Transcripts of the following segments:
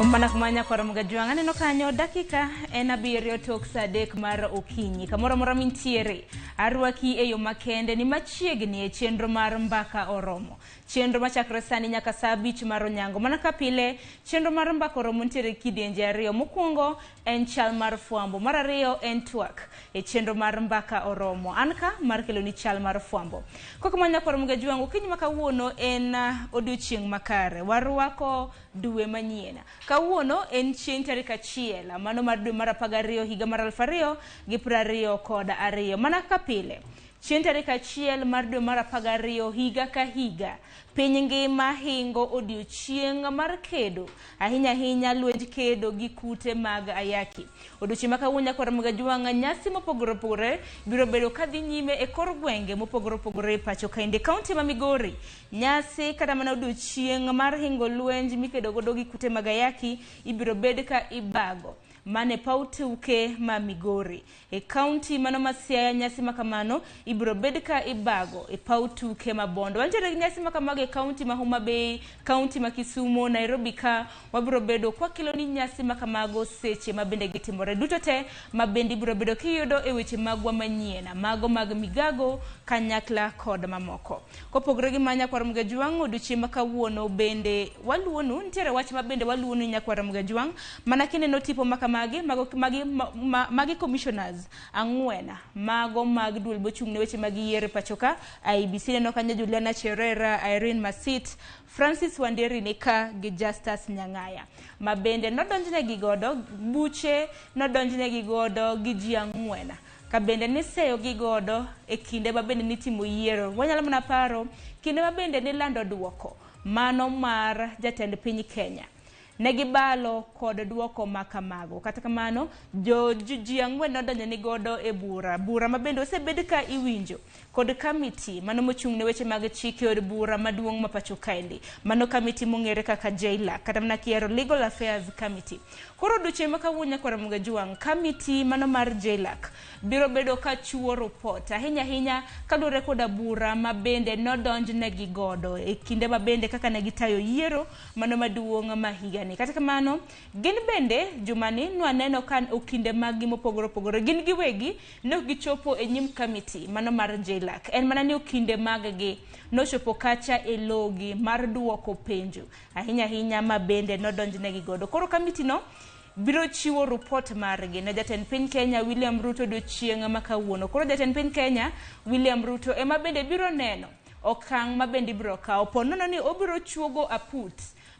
Mana kuma nyakwar Mgajwang' aneno kanyo dakika en 7 tok sa 3 mar okinyi. Kamoro amora mintiere, arwaki e yo makende ni machiegni e chenro mar Mbaka Oromo. Chenro machakre sani nyaka sa 5 mar onyango. Mana ka pile, chenro mar Mbaka Oromo nitiere kidienje ariyo. Mokwongo en chal mar fwambo, mar ariyo en twak e chenro mar Mbaka Oromo. An ka mar keloni chal mar fwambo. Kokamano nyakwar Mgajwang', okinyi ma kawuono en odiochieng' makare. Warwako dwe manyien. Kawuono en chieng' tarik 1, mano mar dwe mar 12 higa mar 2022. Mana kaka pile, chieng' tarik 1 mar dwe mar 12 higa ka higa, piny ngima hingo odiochieng' mar kedo, ahinya ahinya lwenj kedo gi kute mag ayaki. Odiochieng' ma kawuono nyakwar Mgajwang' nyasi mopogore opogore biro bedo kadhi nyime e kor gwenge mopogore opogore e pacho kaende. Kaunti ma Migori, nyasi kata mana odiochieng' mar hingo lwenj mikedo godo gi kute mag ayaki ibiro bed ka ibago mane paw tuke ma Migori. E kaunti mano ma Siaya nyasi makamano ibiro bed ka ibago e paw tuke ma Bondo. Wantiere gi nyasi makamago e kaunti ma Homa Bay, kaunti ma Kisumu, Nairobi ka wabiro bedo kwakelo ni nyasi makamago seche ma bende gitimore. Duto te ma bende ibiro bedo kiyudo e weche magwa manyien, mago mag migago kanyakla kod mamoko. Kopogore gi ma nyakwar Mgajwang', odiochieng' ma kawuono bende waluwonu, nitiere wach ma bende waluwonu nyakwar Mgajwang', mana kineno tipo makamagi, mago, magi, ma, magi commissioners 4, mago mag duol mochung' ne weche mag yiero e pacho ka, IEBC. Neno kanyo Juliana Cherera, Irene Masit, Francis Wanderi nika gi Justus Nyang'aya, ma bende nodonjnegi godo, buche nodonjnegi godo gi ji 4. Ka bende niseyo gi godo e kinde ma bende nitimo yiero. Wanyalo mana paro kinde ma bende nilando duoko mano mar jatend piny Kenya. Ne gibalo kod duoko ma kamago. Kata kamano, jo ji 4 nodonjo ni godo e bura. Bura ma bende osebed ka iwinjo kod kamiti mano mochung' ne weche mag chike od bura maduong' ma pacho kaendi. Mano kamiti mong'ere kaka JLAC, kata mana kiero Legal Affairs Committee. Koro odiochieng' ma kawuono nyakwar Mgajwang', kamiti mano mar JLAC biro bedo ka chiwo report ahinya ahinya kaluwore koda bura ma bende nodonjnegi godo e kinde ma bende kaka ne gitayo yiero mano maduong' ma higani. Kata kamano, gin bende jumani nwaneno ka okinde maggi mopogore opogore gin giwegi ne ok gichopo e nyim kamiti mano mar JLAC. En mana ni okinde maggi nochopo kacha e logi mar duoko penjo ahinya ahinya ma bende nodonjnegi godo. Koro kamiti no biro chiwo report margi ne jatend piny Kenya William Ruto odiochieng' ma kawuono. Koro jatend piny Kenya William Ruto ema bende biro neno okang' ma bende ibiro kawo. Po nono ni obiro chuogo aput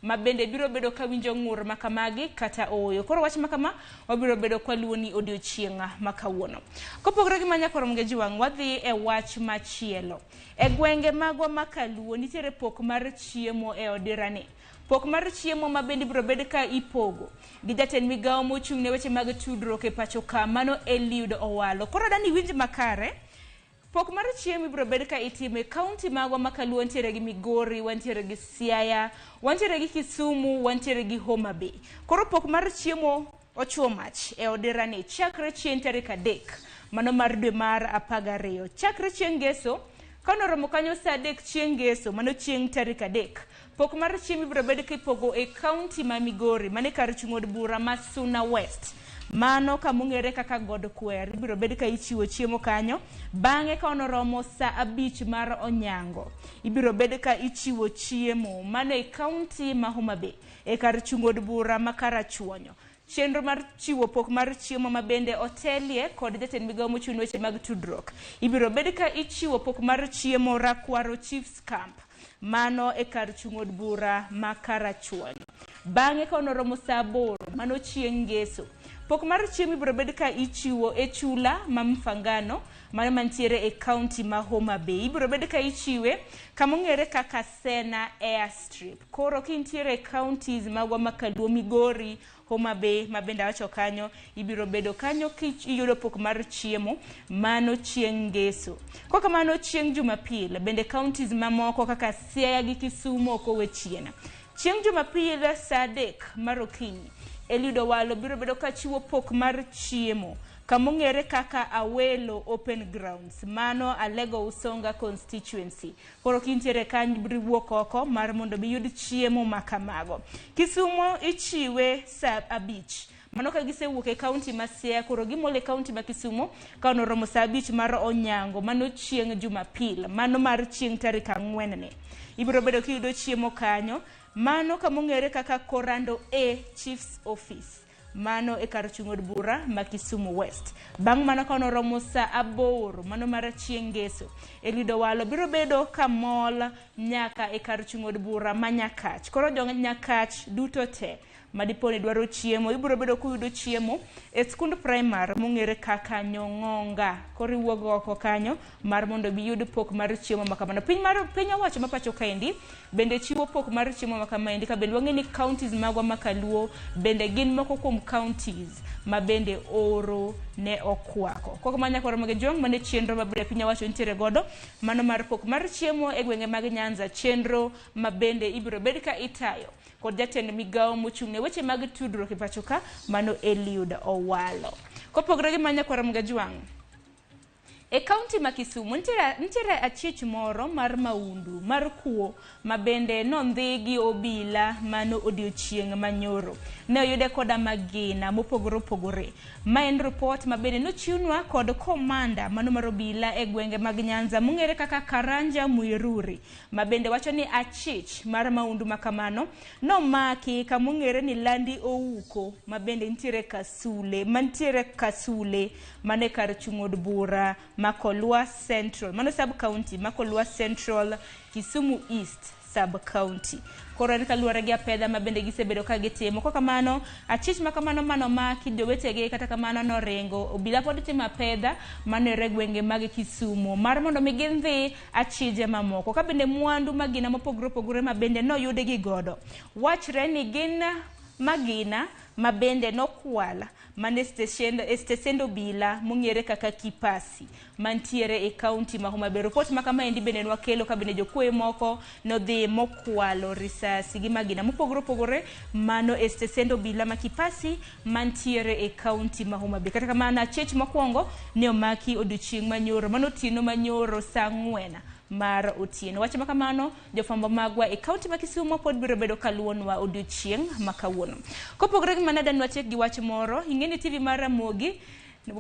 ma bende biro bedo ka winjo ng'ur ma kamagi kata ooyo. Koro wach ma kama wabiro bedo kwaluwo ni odiochieng' ma kawuono. Kopogore gi ma nyakwar Mgajwang', wadhi e wach machielo. E gwenge magwa ma kaluo nitiere pok mar chiemo e odirani. Pok mar chiemo ma bende ibiro bed ka ipogo gi jatend migawo mochung' ne weche mag tudruok e pacho ka, mano Eliud Owalo. Koro adani iwinj makare, pok mar chiemo ibiro bed ka itimo e kaunti magwa ma kaluo. Wantiere gi Migori, wantiere gi Siaya, wantiere gi Kisumu, wantiere gi Homa Bay. Koro pok mar chiemo ochuo mach e odirani chakre chieng' tarik 3 mano mar dwe mar 12. Chakre chieng' ngeso kanoromo kanyo sa 3 chieng' ngeso, mano chieng' tarik 3, pok mar chiemo ibiro bed kipogo e kaunti ma Migori, mane kar chung' od bura ma Suna West, mano kamong'ere kaka God Kwer. Ibiro bed ka ichiwo chiemo kanyo. Bang'e ka onoromo sa 5 mar onyango, ibiro bed ka ichiwo chiemo mano e kaunti ma Homa Bay, e kar chung' od bura ma Karachuonyo. Chenro mar chiwo pok mar chiemo ma bende otelie kod jatend migawo mochung' ne weche mag tudruok. Ibiro bed ka ichiwo pok mar chiemo Rakwaro Chiefs Camp, mano e kar chung' od bura ma Karachuonyo. Bang'e ka onoromo sa 8, mano chieng' ngeso, pok mar chiemo ibiro bed ka ichiwo e chula ma Mfangano, mano mantiere e kaunti ma Homa Bay. Ibiro bed ka ichiwe kama ong'ere kaka Sena Airstrip. Koro kintiere e counties magwa ma Kaluo, Migori, Homa Bay ma bende awacho kanyo, ibiro bedo kanyo kiyudo pok mar chiemo mano chieng' ngeso. Kokamano chieng' Jumapil bende counties mamoko kaka Siaya gi Kisumu ok owe chien. Chieng' Jumapil sa 3 mar okinyi, Eliud Owalo biro bedo ka chiwo pok mar chiemo. Kamong'ere kaka Awelo Open Grounds, mano Alego Usonga constituency. Koro kintiere kanyo ibiro wuok oko mar mondo mi iyud chiemo ma kamago. Kisumo ichiwe saa 5. Mano ka gisewuok e kaunti ma Siaya koro gimol e kaunti ma Kisumo ka noromo saa 5 mar onyango mano chieng' Jumapil, mano mar chieng' tarik 4 ni. Ibiro bedo kiyudo chiemo kanyo, mano kamong'ere kaka Korando A Chief's Office. Mano e kar chung' od bura ma Kisumu West. Bang' mano ka noromo saa 8 mano mar chieng' ngeso, Eliud Owalo biro bedo ka mol nyaka e kar chung' od bura ma Nyakach. Koro jo Nyakach duto te madipo ni dwaro chiemo, ibiro bedo kuyudo chiemo e skund primar mong'ere kaka Nyong'onga. Koro iwuog oko kanyo mar mondo biyud pok mar chiemo ma kamano. Piny mar piny owacho ma pacho kaendi bende chiwo pok mar chiemo ma kamaendi, ka bende wang'e ni counties magwa ma kaluo bende gin moko kuom counties ma bende oro ne okwako. Kok ma nyaka romo gi jwang' mane chenro ma bende piny owacho nitiere godo mano mar pok mar chiemo e gwenge mag Nyanza, chenro ma bende ibiro bed ka itayo kod jatend migawo mochung' ne weche mag tudruok e pacho ka mano Eliud Owalo. Kopogore gi manya kwaro mga jwang', e kaunti ma Kisumu nitiere achich moro mar maundu mar kuo ma bende nondhi gi obila mano odiochieng' manyoro. Ne oyude koda magina mopogore opogore. Ma en report ma bende nochiwnwa kod komanda mano mar obila e gwenge mag Nyanza mong'ere kaka Karanja Muiruri, ma bende wacho ni achich mar maundu ma kamano nomaki kamong'ere ni Landi Ouko ma bende nitiere Kasule, mantiere Kasule mane kar chung' od bura ma Kolwa Central, mano sub county ma Kolwa Central, Kisumu East sub county. Koro en kaluwore gi apedha ma bende gisebedo ka gitimo. Kok kamano, achich ma kamano manomaki jowetegi kata kamano noringo. Obila pod timo apedha manere gwenge mag Kisumu mar mondo mi gindhi achije mamoko. Ka bende mwandu magina mopogore opogore ma bende noyudgi godo. Wachre ni gin magina ma bende nokwal mane stesend obila mong'ere kaka Kipasi mantiere e kaunti ma Homa Bay. Report ma kamaendi bende nwakelo ka bende jokuoye moko nodhi mokwalo risasi gi magina mopogore opogore mano e stesend obila ma Kipasi mantiere e kaunti ma Homa Bay. Kata kamano achich mokwongo ne omaki odiochieng' manyoro, mano otieno manyoro saa 4 mar otieno. Wach ma kamano jofwambo magwa e kaunti ma Kisumu pod biro bedo kaluonwa odiochieng' ma kawuono. Kopogore gi mano dan watiek gi wach moro, ing'e ni TV mar Ramogi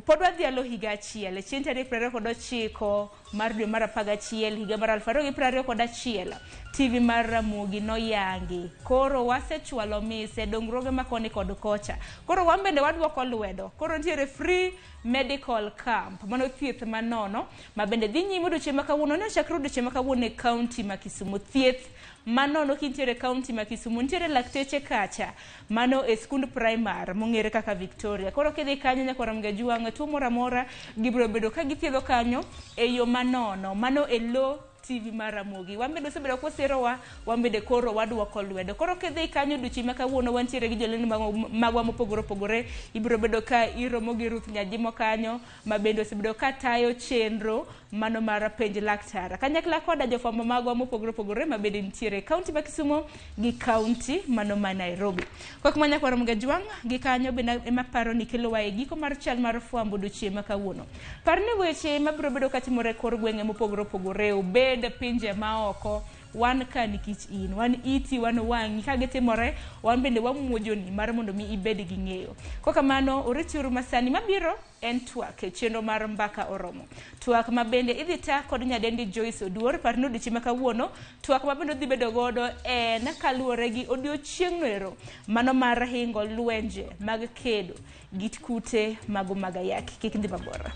pod wadhialo higa achiel chieng' tarik 29 mar dwe mar 11 higa mar 2021. TV mar Ramogi noyangi. Koro wasechwalo mise dongruoge ma koni kod kocha. Koro wan bende wadwoko lwedo. Koro nitiere free medical camp mano thieth manono ma bende dhi nyime odiochieng' ma kawuono. Ne ochakre odiochieng' ma kawuono e kaunti ma Kisumu. Thieth manono kintiere e kaunti ma Kisumu, nitiere lakteche kacha mano e skund primar mong'ere kaka Victoria. Koro kidhi kanyo nyaka Ramogi Ajwang', tuo moro amora gibiro bedo ka githiedho kanyo e yo manono mano e lo TV mar Ramogi. Wan bende osebedo koserowa, wan bende koro wadwoko lwedo. Koro kidhi kanyo odiochieng' ma kawuono wantiere gi jolendo magwa mopogore opogore. Ibiro bedo ka iromo gi Ruth Nyajimo kanyo ma bende osebedo ka tayo chenro mano mar penj laktar. Kanyakla koda jofwambo magwa mopogore opogore ma bende nitiere e kaunti ma Kisumu gi kaunti mano ma Nairobi. Kok ma nyaka Ramogi Ajwang' gi kanyo bende ema paro ni kelowa e giko mar chal mar fwambo odiochieng' ma kawuono. Par ni weche mabiro bedo katimore e kor gwenge mopogore opogore, obed pinje maoko, wan ka nikech in, wan iti, wan wang'i, ka gitimore, wan bende wamuojoni mar mondo mi ibed gi ng'eyo. Kokamano, oritiuru masani mabiro en twak e chenro mar Mbaka Oromo. Twak ma bende idhi ta kod nyadendi Joyce Oduor, par ni odiochieng' ma kawuono, twak ma bende odhi bedo godo en kaluwore gi odiochieng'no ero, mano mar hingo lwenje mag kedo gi kute mago mag ayaki. Kik idhi mabor.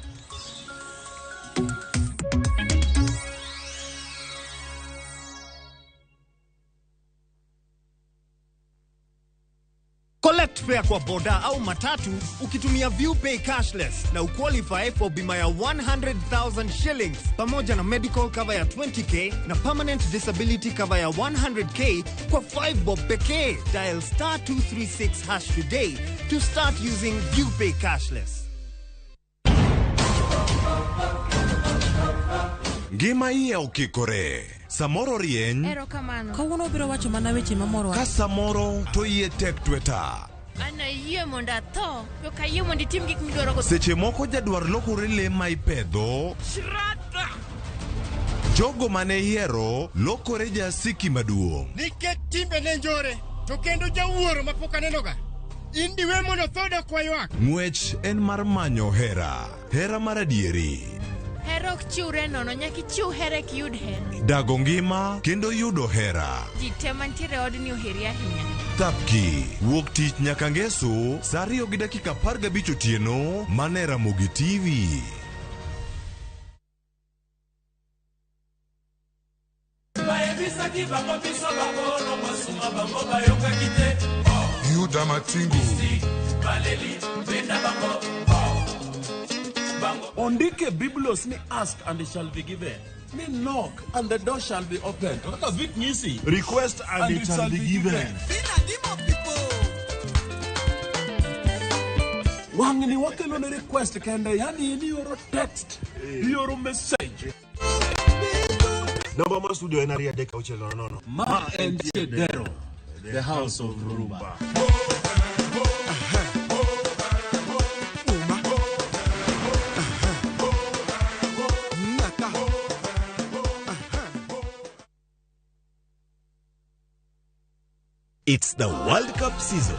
Collect fare kwa boda au matatu ukitumia ViewPay cashless na uqualify for bima ya 100,000 shillings pamoja na medical cover ya 20k na permanent disability cover ya 100k kwa 5 bob pekee. Dial star 236 hash today to start using ViewPay cashless. Ngima iye okikore. Samoro rieny. Erokamano. Kawuono obiro wacho mana weche mamoro. Ka samoro to iye tek tweta. An ayie mondo atho, to ok ayie mondo itim gik midwarogo. Seche moko jadwar lokore le ma ipedho. Jogo mane ihero lokore jasiki maduong'. Nikech timbene njore, to kendo jawuoro mapok anenoga. In diwe mondo tho dok waywak. Ng'wech en mar manyo hera. Hera mar adieri. Hera ok chiwre nono, nyaka ichiw hera eka iyud hera. Dago ngima kendo yudo hera. Ji te mantiere e odni oheri ahinya. Thapki, wuok tich nyaka ngeso, saa 2:15 otieno, mana e Ramogi TV. Bayebisaki bango biso bakolo masuma bango bayokaki te. Yuda Matingu. Baleli benda bango. Bango. Ondike Biblos ni ask and it shall be given. Ni knock and the door shall be opened. Kaka Vic Nyisi. Request and it shall be given. Wang'ni wakelo ne request kende, yani in ioro text, ioro message. Namba mar studio en 23600. Ma en Dero, the house of Rumba. It's the World Cup season.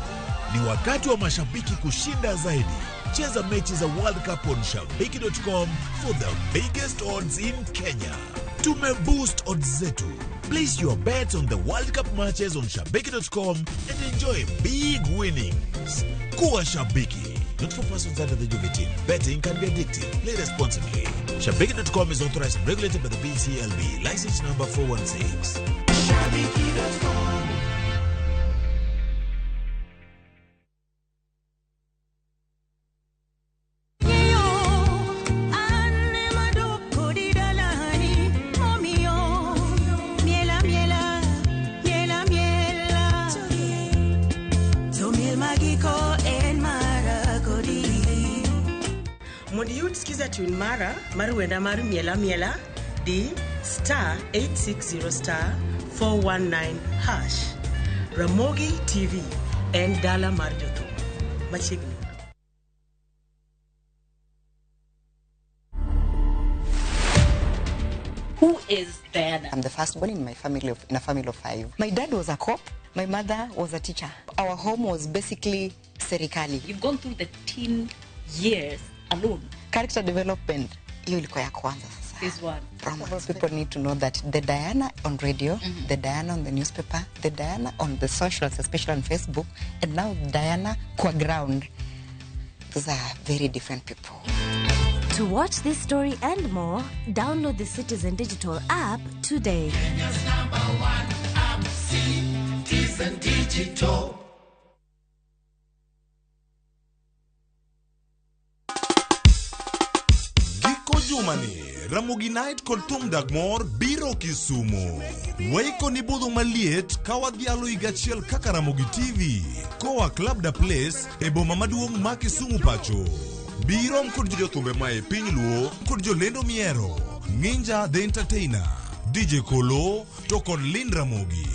Ni wakati wa mashabiki kushinda zaidi. Cheza mechi za World Cup on shabiki.com for the biggest odds in Kenya. Tume boost odds zetu. Place your bets on the World Cup matches on shabiki.com and enjoy big winnings. Kuwa shabiki. Not for persons under the age of 18. Betting can be addictive. Play responsibly. Shabiki.com is authorized and regulated by the BCLB. License number 416. Shabiki.com. Mondo iyud skiza tune mara mar wenda mar miela miela di star 860 star 419 hash. Ramogi TV en dala mar jothum. Machiegni. Who is Diana? I'm the firstborn in my family in a family of 5. My dad was a cop. My mother was a teacher. Our home was basically serikali. You've gone through the teen years alone. Character development, hiyo ilikuwa ya kwanza sasa. This one. Romance. People need to know that the Diana on radio, the Diana on the newspaper, the Diana on the socials, especially on Facebook, and now Diana kwa ground. Those are very different people. To watch this story and more, download the Citizen Digital app today. Kenya's number one app, Citizen Digital. Giko jumani, Ramogi Night kod Thum Dagmor biro Kisumu. Waiko ni budho maliet ka wadhialo higa achiel kaka Ramogi TV. Koa Club Da Place e boma maduong' ma Kisumu pacho. Birom kod jothumbe mae piny Luo kod jolendo miero. Ninja the Entertainer, DJ Kolo to kod Lynn Ramogi.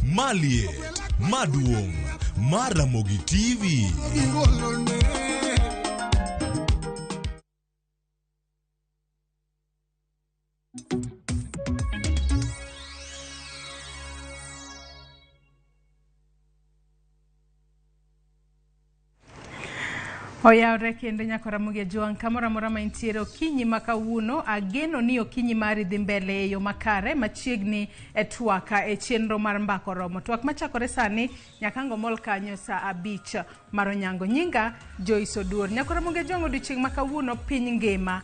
Maliet, maduong', mar Ramogi TV. Oyawre kendo nyako Ramogi Ajwang' kamoro amora ma intiere okinyi ma kawuono ageno ni okinyi mari dhi mbele e yo makare machiegni e twak e chenro mar mbako romo. Twak machakore sani nyaka ang' omol kanyo saa 5 mar onyango. Nyinga Joyce Oduor. Nyako Ramogi Ajwang' odiochieng' ma kawuono piny ngima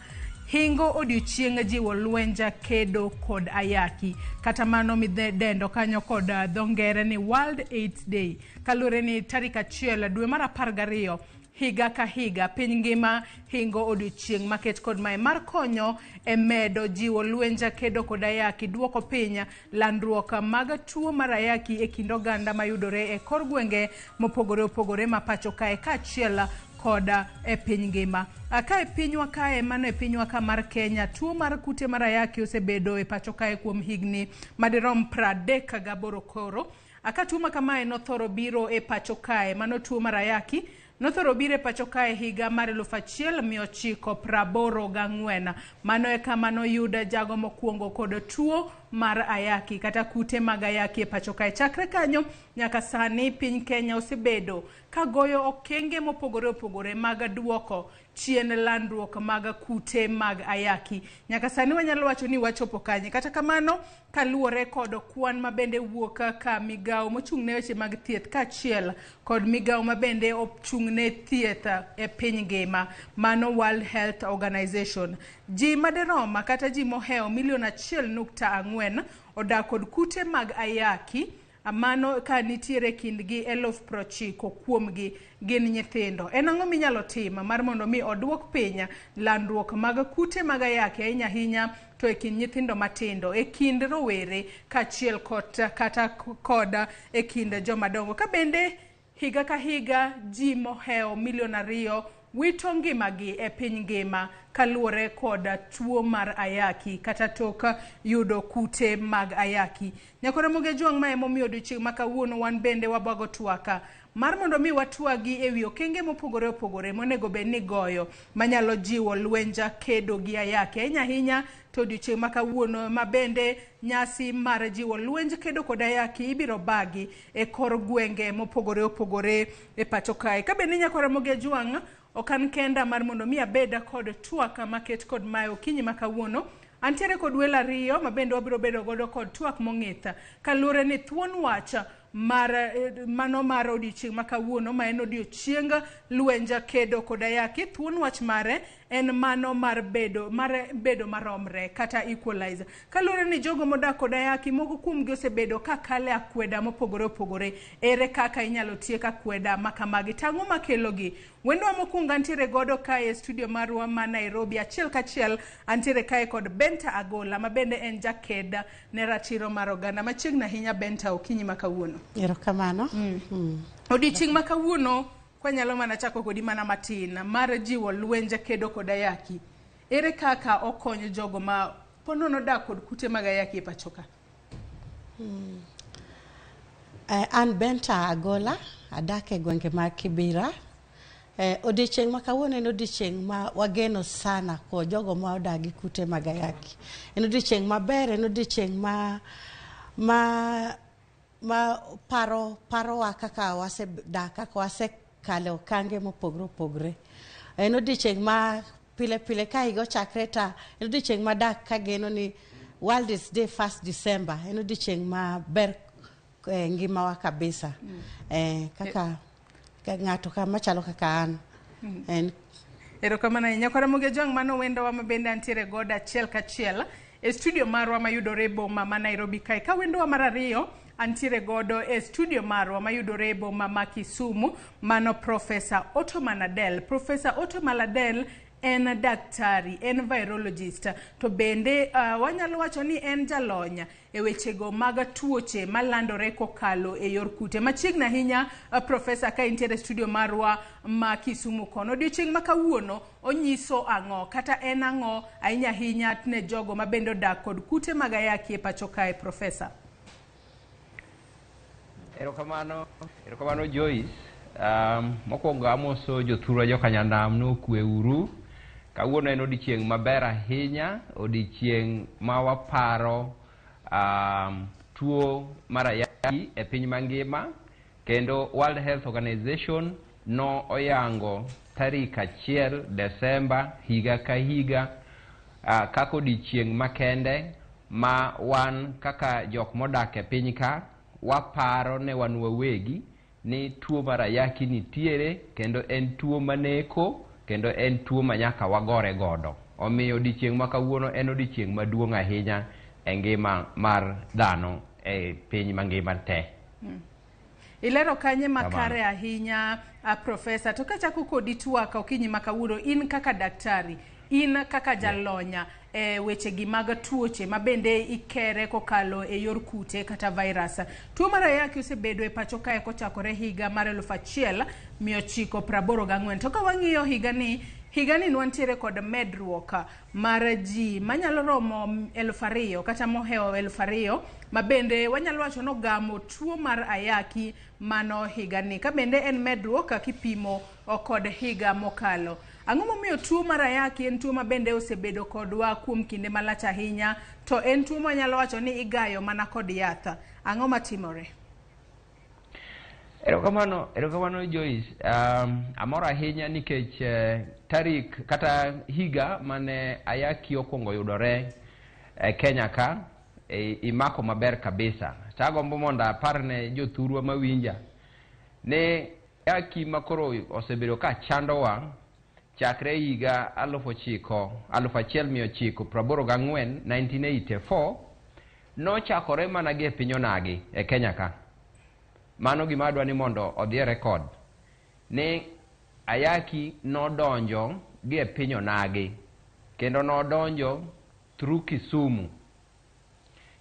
hingo odiochieng' jiwo lwenja kedo kod ayaki. Kata mano midendo kanyo kod dho ngere ni World AIDS Day. Kaluwore ni tarik 1 dwe mar 12 higa ka higa piny ngima hingo odiochieng' maket kod mae mar konyo e medo jiwo lwenja kedo kod ayaki, duoko piny landruok mag tuo mar ayaki e kind oganda mayudore e kor gwenge mopogore opogore ma pacho kae kaachiel kod e piny ngima. Ka e pinywa kae, mano e pinywa ka mar Kenya, tuo mar kute mar ayaki osebedo e pacho kae kuom higni madirom 38 koro. Ka tuo ma kamae nothoro biro e pacho kae, mano tuo mar ayaki, nothoro biro e pacho kae higa mar 1984. Mano e kama noyud jago mokwongo kod tuo mar ayaki kata kute mag ayaki e pacho kae. Chakre kanyo nyaka sani piny Kenya osebedo ka goyo okenge mopogore opogore mag duoko chien landruok mag kute mag ayaki. Nyaka sani wanyalo wacho ni wachopo kanye. Kata kamano, kaluwore kod kwan mabende wuok ka migawo mochung' ne weche mag thieth kaachiel kod migawo mabende ochung' ne thieth e piny ngima, mano World Health Organization. Ji maderom kata ji mohewo milion 1.4 odak kod kute mag ayaki, mano ka nitiere kindgi 90,000 kuomgi gin nyithindo. En ang'o minyalo tim mar mondo mi oduok piny landruok mag kute mag ayaki ahinya ahinya to e kind nyithindo matindo, e kind rowere kaachiel kod kata kod e kind jomadongo. Ka bende higa ka higa ji mohewo milion 2 wito ngimagi e piny ngima kaluwore kod tuo mar ayaki kata tok yudo kute mag ayaki. Nyakor Ramogi Ajwang' ma emomiyo odiochieng' ma kawuono wan bende wabago twaka mar mondo mi watwagi ewi okenge mopogore opogore monego bed ni goyo manyalo jiwo lwenj kedo gi ayaki ahinya ahinya to odiochieng' ma kawuono ma bende nyasi mar jiwo lwenj kedo kod ayaki ibiro bagi e kor gwenge mopogore opogore e pacho kae. Ka bende Nyakor Ramogi Ajwang' ok an kenda mar mondo mi abed kod twak maket kod mae okinyi ma kawuono. Antiere kod welo ariyo ma bende wabiro bedo godo kod twak mong'ith kaluwore ni thuon wach mar mano mar odiochieng' ma kawuono ma en odiochieng lwenj kedo kod ayaki. Thuon wach mare en mano mar bedo maromre kata equalizer. Kaluwore ni jogo modak kod ayaki moko kuomgi osebedo ka kale akweda mopogore opogore. Ere kaka inyalo tiek akweda ma kamagi? Tang'o makelogi? Wendwa mokwongo antiere godo kae e studio marwa ma Nairobi. Achiel kachiel antiere kae kod Benta Agola ma bende en jaked ne ratiro mar oganda. Machiegni ahinya Benta, okinyi ma kawuono. Erokamano. Odiochieng' ma kawuono kwanyalo mana chako kodi mana matin mar jiwo lwenj kedo kod ayaki. Ere kaka okonyo jogo ma ponono dak kod kute mag ayaki e pacho ka? An Benta Agola, adak e gwenge mag Kibera. Odiochieng' ma kawuono en odiochieng' ma wageno sana ko jogo ma odak gi kute mag ayaki. En odiochieng' maber, en odiochieng' ma parowa kaka wasedak, kaka wasekalo okange mopogore opogore. En odiochieng' ma pile pile ka higa ochakre ta en odiochieng' ma dak kageno ni World AIDS Day 1 December en odiochieng' maber ngimawa kabisa. Kaka ng'ato machalo kaka an. En erokamano ahinya. Nyakor Ramogi Ajwang' mano wendowa ma bende antiere godo achiel kachiel e studio marwa mayudore e boma ma Nairobi kae. Ka wendowa mar ariyo antiere godo e studio marwa mayudore e boma ma Kisumu, mano Professor Ottoman Adel. Professor Ottoman Adel en daktari, en virologist, to bende wanyalo wacho ni en jalony e wechego mag tuoche malandore kokalo e yor kute. Machiegni ahinya Professor ka intiere studio marwa ma Kisumu kono. Odiochieng' ma kawuono onyiso ang'o kata en ang'o ahinya ahinya ne jogo ma bende odak kod kute mag ayaki e pacho kae, Professor? Erokamano, erokamano Joyce. Mokwongo amoso jothurwa jokanyanam nokwe uru. Kawuono en odiochieng' maber ahinya, odiochieng' ma waparo tuo mar ayaki e piny mangima, kendo World Health Organization no oyango tarik 1 Desemba higa ka higa kaka odiochieng' makende ma wan kaka jok modak e piny ka waparo ne wan wawegi ni tuo mar ayaki nitiere kendo en tuo maneko kendo en tuo ma nyaka wagore godo. Omiyo odiochieng' ma kawuono en odiochieng' maduong' ahinya e ngima mar dhano e piny mangima te. Ilero kanye makare ahinya, Professor. To kachako kodi twak okinyi ma kawuono, in kaka daktari, in kaka jalonya e wechegi mag tuoche ma bende ikere kokalo e yor kute kata virus. Tuo mar ayaki osebedo e pacho kae kochakore higa mar 1984. To ka wang'iyo higa ni, Higani nwantiere kod medruok mar ji manyalo romo 2000 kata mohewo 2000 ma bende wanyalo wacho nogamo tuo mar ayaki mano higani, ka bende en medruok kipimo kod higa mokalo. Ang'o momiyo tuo mar ayaki en tuo ma bende osebedo kodwa kuom kinde malach ahinya, to en tuo manyalo wacho ni igayo mana kod yath? Ang'o matimore? Erokamano, erokamano Joyce. Amor ahinya nikech tarik kata higa mane ayaki okwongo yudore e Kenya ka imako maber kabisa. Tagombo mondo aparne jothurwa mawinja ne ayaki makoro osebedo ka chandowa chakre higa 1984 1984 nochakore mana gi e piny onagi e Kenya ka. Mano gima adwa ni mondo odhi e rekod ni ayaki nodonjo gi e piny onagi, kendo nodonjo through Kisumu,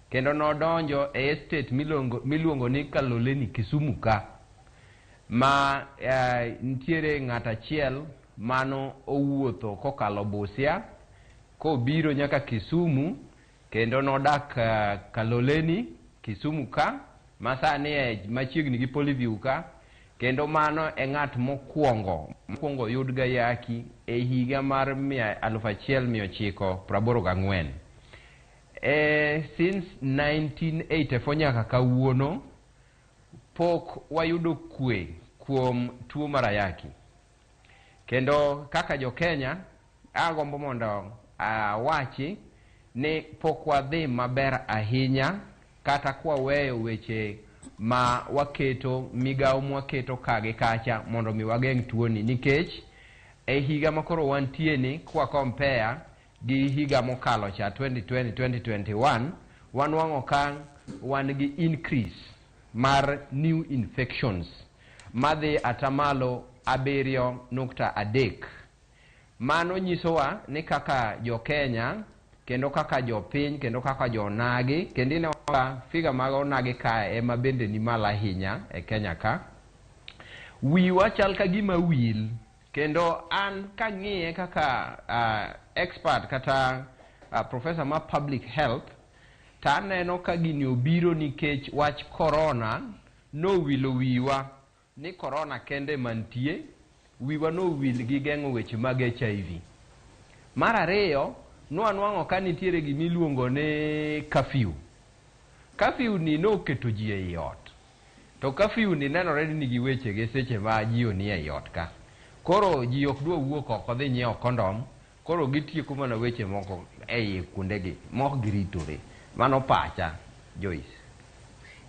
kendo nodonjo e estate miluongo ni Kaloleni Kisumu ka, ma nitiere ng'at achiel mano owuotho kokalo Busia kobiro nyaka Kisumu, kendo nodak Kaloleni Kisumu ka, masani e machiegni gi Polyview ka, kendo mano e ng'at mokwongo yud gayaki e higa mar 1984. Since 1984 nyaka kawuono pok wayudo kwe kuom tuo mar ayaki. Kendo kaka jo Kenya agombo mondo awachi ni pok wadhi maber ahinya kata kwa weyo weche ma waketo migawo mwaketo ka gi kacha mondo mi wageng' tuoni, nikech e higa makoro wantie ni kwa compare gi higa mokalo cha 2020-2021 wanwang'o ka wan gi increase mar new infections madhi atamalo 7.3. Mano nyisowa ni kaka jo Kenya kendo kaka jopiny kendo kaka jonagi, kendo ineno ka figa mag onagi kae ema bende ni malo ahinya e Kenya ka. Wiwa chal ka gima wil, kendo an kang'iye kaka expert kata professor ma public health, to aneno ka gini obiro nikech wach corona nowilo wiwa ni corona kende mantie, wiwa nowil gi geng'o weche mag HIV. Mar ariyo, nwanwang'o ka nitiere gimiluongo ni curfew. Curfew ni noketo ji ei ot, to curfew ni nenore ni nigi weche gi seche ma ji onie ei ot ka. Koro ji ok dwa wuok oko dhi nyiewo kondom, koro gitieko mana weche moko ei kuondegi mok giritore. Mano pacha, Joyce.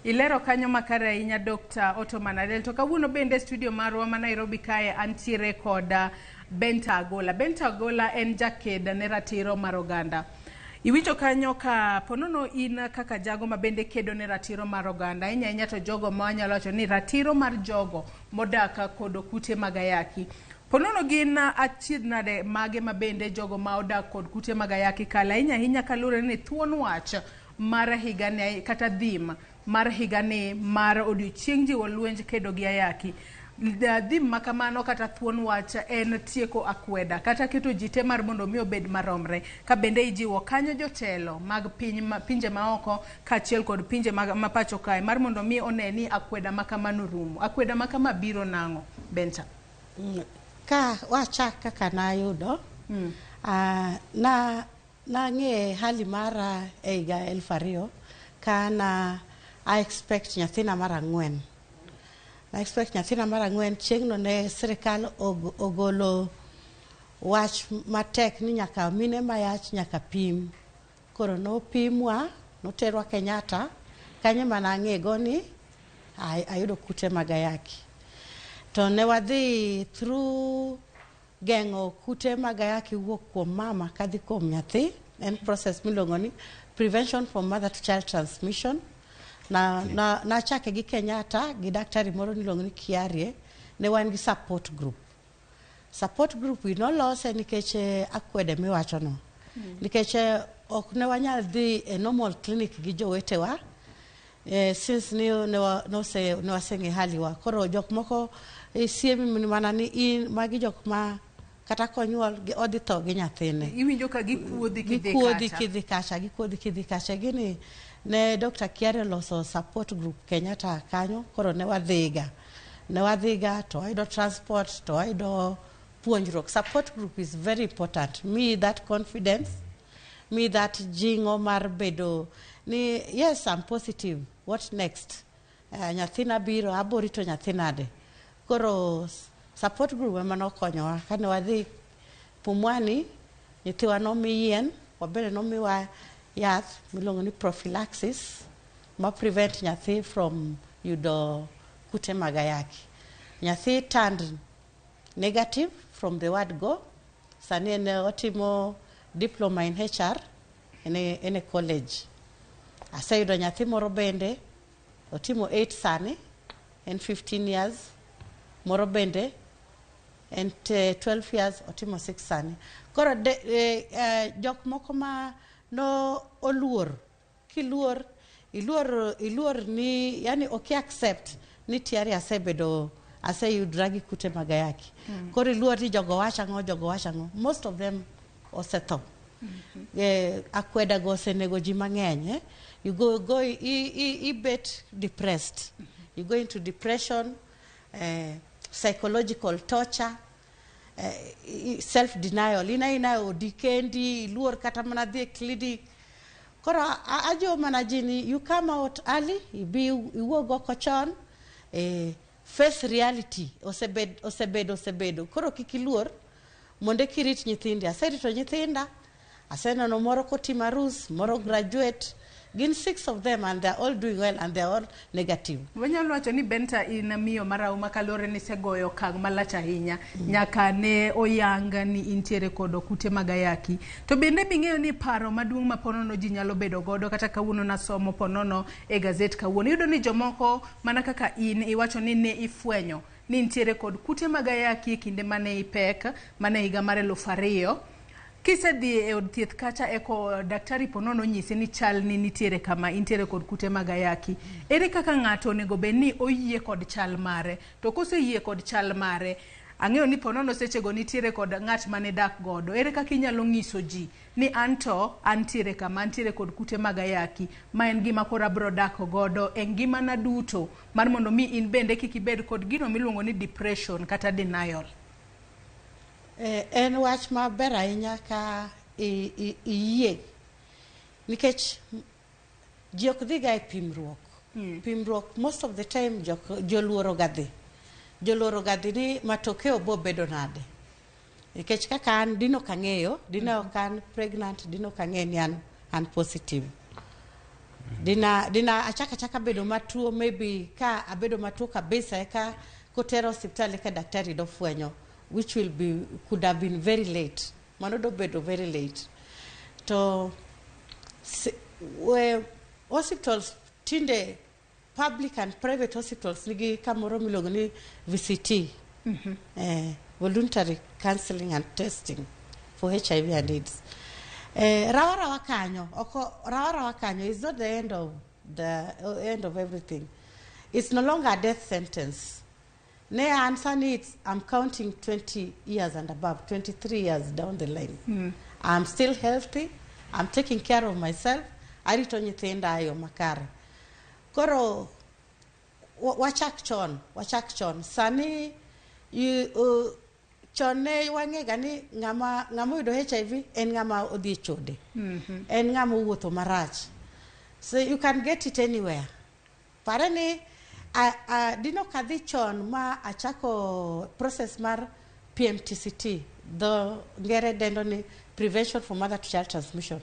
Ilero kanyo makare ahinya Dr. Ottoman Adel. To kawuono bende studio marwa ma Nairobi kae antiere kod Benta Agola. Benta Agola en jaked ne ratiro mar oganda. Iwinjo kanyo ka ponono in kaka jago ma bende kedo ne ratiro mar oganda, ahinya ahinya to jogo ma wanyalo wacho ni ratiro mar jogo modak kod kute mag ayaki. Ponono gin achiedh nade mage ma bende jogo ma odak kod kute mag ayaki kalo, ahinya ahinya kaluwore ni thuon wach mar higani kata dhim mar higani mar odiochieng' jiwo lwenj kedo gi ayaki. Dhim makamano kata thuon wach en tieko akweda kata keto ji te mar mondo mi obed maromre, ka bende ijiwo kanyo jotelo mag piny pinje maoko kaachiel kod pinje ma pacho kae mar mondo mi one ni akweda makamano rumo. Akweda makama biro nang'o, Benta? Ka wachak kaka nayudo, nang'e hali mara e higa 2000 ka na I expect nyathina mar 4. Na expect nyathina mar 4 chieng'no ne sirikal ogolo wach matek ni nyaka mine mayach nyaka pim. Koro nopimwa, noterwa Kenyatta, kanyo mana ang'ego ni ayudo kute mag ayaki. To ne wadhi through geng'o kute mag ayaki wuok kuom mama kadhi kuom nyathi, en process miluongo ni prevention from mother to child transmission. Na nachake gi Kenyatta gi daktari moro niluongo ni Kiarie, ne wan gi support group. Support group wi nolose nikech akwede miwachono. Nikech ok ne wanyal dhi e normal clinic gi jowetewa, since ne waseng'e hali wa. Koro jok moko siemi mana ni in magi jok ma Kata konyuol, odhi tho gi nyathine. Iwinjo ka gikuodhi kidhi Gikuodhi kacha. kidhi kacha, gikuodhi kidhi kacha. Gini ne Dr. Kiare loso support group Kenyatta kanyo, koro ne wadhiga. Ne wadhiga to wayudo transport, to wayudo puonjruok. Support group is very important. Me that confidence, me that jingo mar bedo ni yes, I'm positive. What next? Nyathina biro, abo rito nyathinade. Koro support group ema nokonyowa. Kane wadhi Pumwani, nyithiwa nomi yien, wabende nomiwa yath miluongo ni prophylaxis ma prevent nyathi from yudo kute mag ayaki. Nyathi turned negative from the word go. Sani en otimo diploma in HR en e college. Aseyudo nyathi moro bende otimo 8 sani, en 15 years. Moro bende en 12 years, otimo 6 sani. Koro jok moko ma no oluor, kiluor, iluor, iluor ni, yani ok accept ni tiari asebedo, aseyudra gi kute mag ayaki. Koro iluor ni jogo wacho ang'o, jogo wacho ang'o. Most of them osetho. Akweda go osenego ji mang'eny. Eh? You go i bet depressed. You go into depression, psychological torture, self denial. Ina odi kendi, iluor kata mana dhi e clinic. Koro ajiwo mana ji ni you come out early, ibi iwuog oko chon, face reality. Osebed, osebedo, osebedo. Koro kik iluor, mondo kirit nyithindi. Aserito nyithinda, aseneno moro kotimo arus, moro graduate. Gin six of them and they're all doing well and they're all negative. Wanyalo wacho ni Benta in miyo marahuma kaluwore ni isegoyo okang' malach ahinya nyaka ne oyang ni intiere kod kute mag ayaki. To bende bing'eyo ni paro maduong' ma ponono ji nyalo bedo godo kata kawuono nasomo ponono e gazet kawuono. Iyudo ni jomoko mana kaka in iwacho ni ne ifwenyo ni intiere kod kute mag ayaki e kinde mane ipek mane higa mar 2000. Kisedhi e od thieth kacha eko daktari ponono onyisi ni chal ni nitiere kama intiere kod kute mag ayaki. Ere kaka ng'ato onego bed ni oyie kod chal mare? To koseyie kod chal mare, ang'eyo ni ponono sechego nitiere kod ng'at mane dak godo. Ere kaka inyalo nyiso ji ni anto antiere kama, antiere kod kute mag ayaki, ma en gima koro abro dak godo e ngimana duto mar mondo mi in bende kik ibed kod gino miluongo ni depression kata denial. En wach maber ahinya ka iyie nikech ji ok dhiga e pimruok. Pimruok most of the time joluoro ga dhi. Joluoro ga dhi ni matokeo bo bedo nade. Nikech kaka an dino ok ang'eyo, dino ok an pregnant, dino ok ang'eyo ni an positive. Dina achaka bedo matuo, maybe ka abedo matuo kabisa eka kotera osiptal eka daktari dofwenyo, which will be could have been very late. Mano dobedo very late. To hospitals tinde, public and private hospitals nigi kamoro miluongo ni VCT, voluntary counseling and testing for HIV and AIDS. Rawa rawa kanyo, oko rawa rawa kanyo is not the end of everything. It's no longer a death sentence. Ne an sani I'm counting 20 years and above, 23 years down the line. I'm still healthy. I'm taking care of myself. Arito nyithinda e yo makare. Koro wachak chon, wachak chon. Sani chon ne wang'ega ni ng'ama oyudo HIV en ng'ama odhi e chode. En ng'ama owuotho marach. So you can get it anywhere. Pare ni dino kadhi chon ma achako process mar PMTCT, dho ngere dendo ni prevention for mother to child transmission.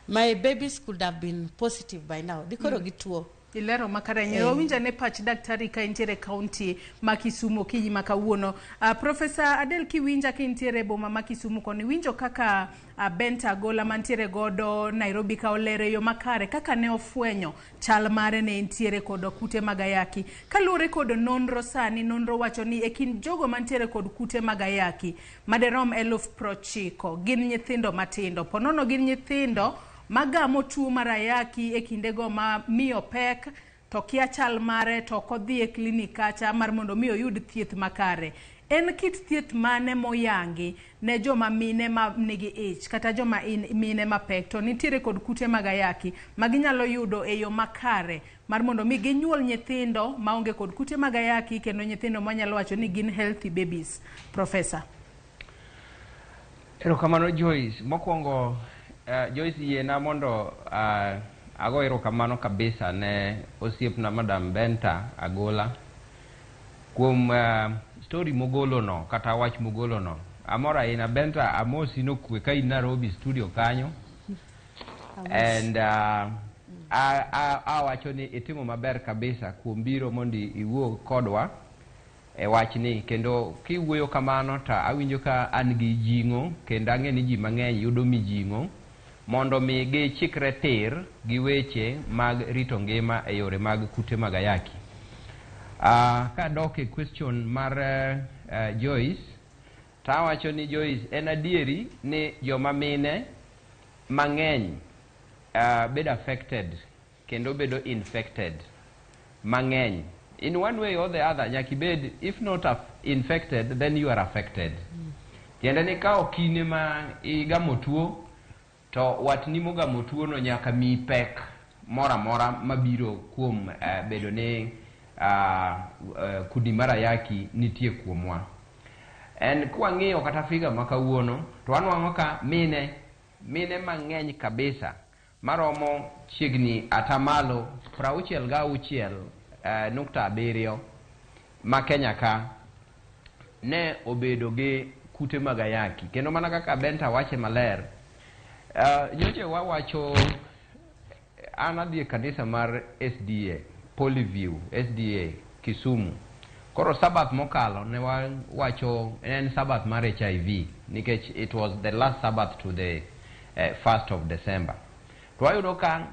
My babies could have been positive by now. Dikoro gituo. Ilero makare. Wawinjo ane pach daktari ka intiere kaunti ma Kisumu okinyi ma kawuono. Profesa Adel, kiwinja ka intiere e boma ma Kisumu koni, winjo kaka Benta Agola mantiere godo Nairobi ka olero e yo makare kaka ne ofwenyo chal mare ne entiere kod kute mag ayaki. Kaluwore kod nonro sani, nonro wacho ni e kind jogo mantiere kod kute mag ayaki maderom 90,000 gin nyithindo matindo. Ponono gin nyithindo magamo tuo mar ayaki e kindego ma miyo pek. to kia chal mare to ok odhi e klinik kacha mar mondo mi oyud thieth makare. En kit thieth mane moyangi ne joma mine ma nigi ich kata joma mine mapek to nitiere kod kute mag ayaki ma ginyalo yudo e yo makare mar mondo mi ginyuol nyithindo maonge kod kute mag ayaki kendo nyithindo manyalo wacho ni gin healthy babies? Professor. Erokamano, Joyce. Mokwongo, Joyce, yiena mondo ago erokamano kabisa ne osiepna Madam Benta Agola kuom story mogolo no kata wach mogolo no. Amor ahinya. Benta, amosi nokwe ka in Nairobi studio kanyo. And awacho ni itimo maber kabisa kuom biro mondo iwuo kodwa e wachni, kendo kiwuoyo kamano to awinjo ka an gi jing'o, kendo ang'e ni ji mang'eny yudo mijing'o mondo mi gichikre tir gi weche mag rito ngima e yore mag kute mag ayaki. Kadok e question mar Joyce, tawacho ni Joyce, en adieri ni joma mine mang'eny bedo affected kendo bedo infected mang'eny. In one way or the other, nyaka ibed, if not infected, then you are affected. Tiende ni ka ok in ma igamo tuo, to watni mogamo tuo no nyaka miyi pek moro amora mabiro kuom bedo ni kudni mar ayaki nitie kuomwa. En kwang'iyo kata figure ma kawuono, to wanwang'o ka mine mang'eny kabisa maromo chiegni atamalo 66.7 ma Kenya ka ne obedo gi kute mag ayaki. Kendo mana kaka Benta wache maler, nyocha wawacho, an adhi e kanisa mar SDA, Polyview, SDA, Kisumu. Koro Sabbath mokalo ne wawacho en Sabbath mar HIV nikech it was the last Sabbath to the 1st of December. To wayudo ka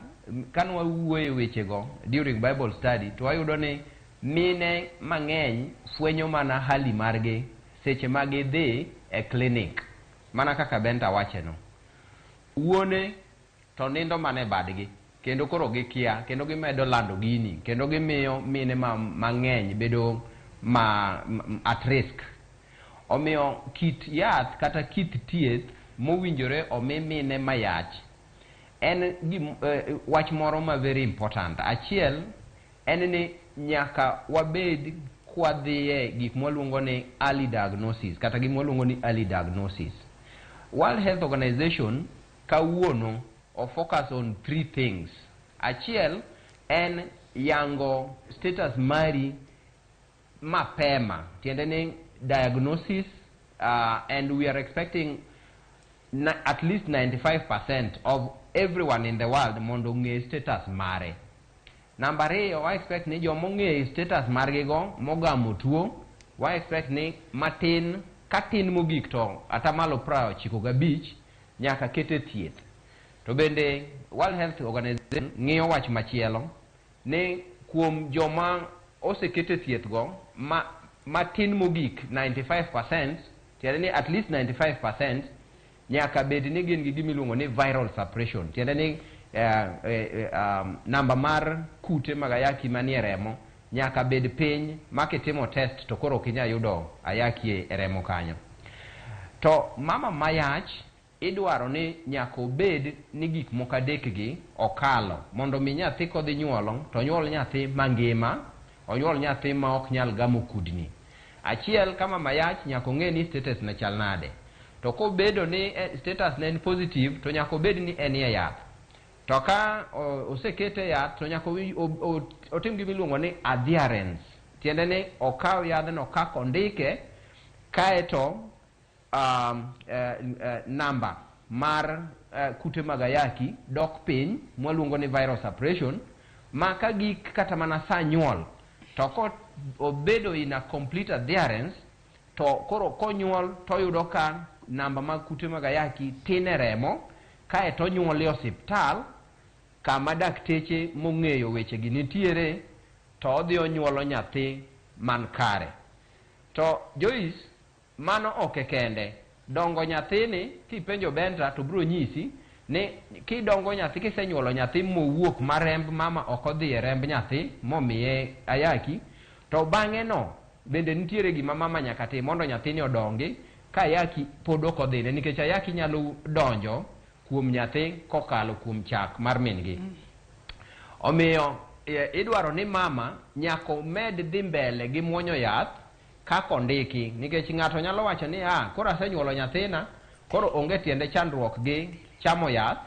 kane wawuoyo e wechego during Bible study, to wayudo ni mine mang'eny fwenyo mana hali margi seche ma gidhi e clinic, mana kaka Benta wacheno. Wuone to nindo mana e badgi, kendo koro gikia, kendo gimedo lando gini, kendo gimiyo mine mang'eny bedo ma at risk. Omiyo kit yath kata kit thieth mowinjore omi mine mayach en wach moro ma very important. Achiel en ni nyaka wabed kwadhiye gik mwaluongo ni early diagnosis kata gima waluongo ni early diagnosis. World Health Organization kawuono o focus on three things. Achiel en yango status mari mapema, tiende ni diagnosis, and we are expecting at least 95% of everyone in the world mondo ong'e status mare. Namba ariyo, wa expect ni joma ong'eyo status margi go mogamo tuo, wa expect ni matin ka tin mogik to atamalo 95 nyaka kete thieth. To bende World Health Organization ng'iyo wach machielo ni kuom joma osekete thieth go matin mogik 95%, tiende ni at least 95% nyaka bed ni gin gi gimiluongo ni viral suppression, tiende ni namba mar kute mag ayaki manie remo nyaka bed piny ma kitimo test to koro ok inyal yudo ayaki e remo kanyo. To mama mayach idwaro ni nyaka obed ni gik moko adek gi okalo mondo mi nyathi kodhi nyuolo to onyuol nyathi mangima, onyuol nyathi ma ok nyal gamo kudni. Achiel, ka mama yach nyaka ong'e ni status ne chal nade. To kobedo ni status ne en positive to nyaka obed ni en e yath. To ka osekete yath to nyaka otim gima iluongo ni adherence. Tiende ni okaw yadhno kaka ondike, kaeto namba mar kute mag ayaki dok piny, mwaluongo ni viral suppression, ma ka gik kata mana sa nyuol to ko obedo in a complete adherence to koro konyuol toyudo ka namba mag kute mag ayaki tin e remo, kaeto onyuol e osiptal kama dakteche mong'eyo wechegi nitiere to odhi onyuolo nyathi man kare. To Joyce, mano ok e kende. Dongo nyathini kipenjo Benta to biro nyisi Ni kidongo nyathi kisenyuolo nyathi mowuok ma remb mama ok odhi e remb nyathi momiye ayaki, to bang'e no bende nitiere gima mama nyaka tim mondo nyathini odongi ka ayaki pod ok odhine, nikech ayaki nyalo donjo kuom nyathi kokalo kuom chak mar min-gi. Omiyo idwaro ni mama nyaka omed dhi mbele gi muonyo yath kaka ondiki, nikech ng'ato nyalo wacho ni ah, koro asenyuolo nyathina, koro onge tiende chandruok gi chamo yath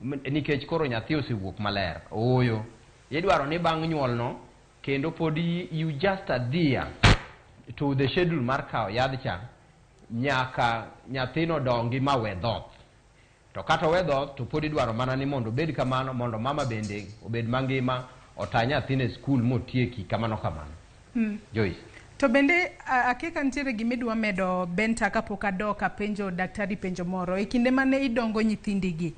nikech koro nyathi osewuok maler. Ooyo, idwaro ni bang' nyuolno kendo pod you just adhere to the schedule mar kawo yadh cha nyaka nyathino dongi ma we dhoth. To kata owe dhoth to pod idwaro mana ni mondo obed kamano mondo mama bende obed mangima ota nyathine e skul motieki kamano kamano. Joyce. To bende akia ka nitiere gima idwa medo Benta kapok adok apenjo daktari penjo moro. E kinde mane idongo nyithindigi,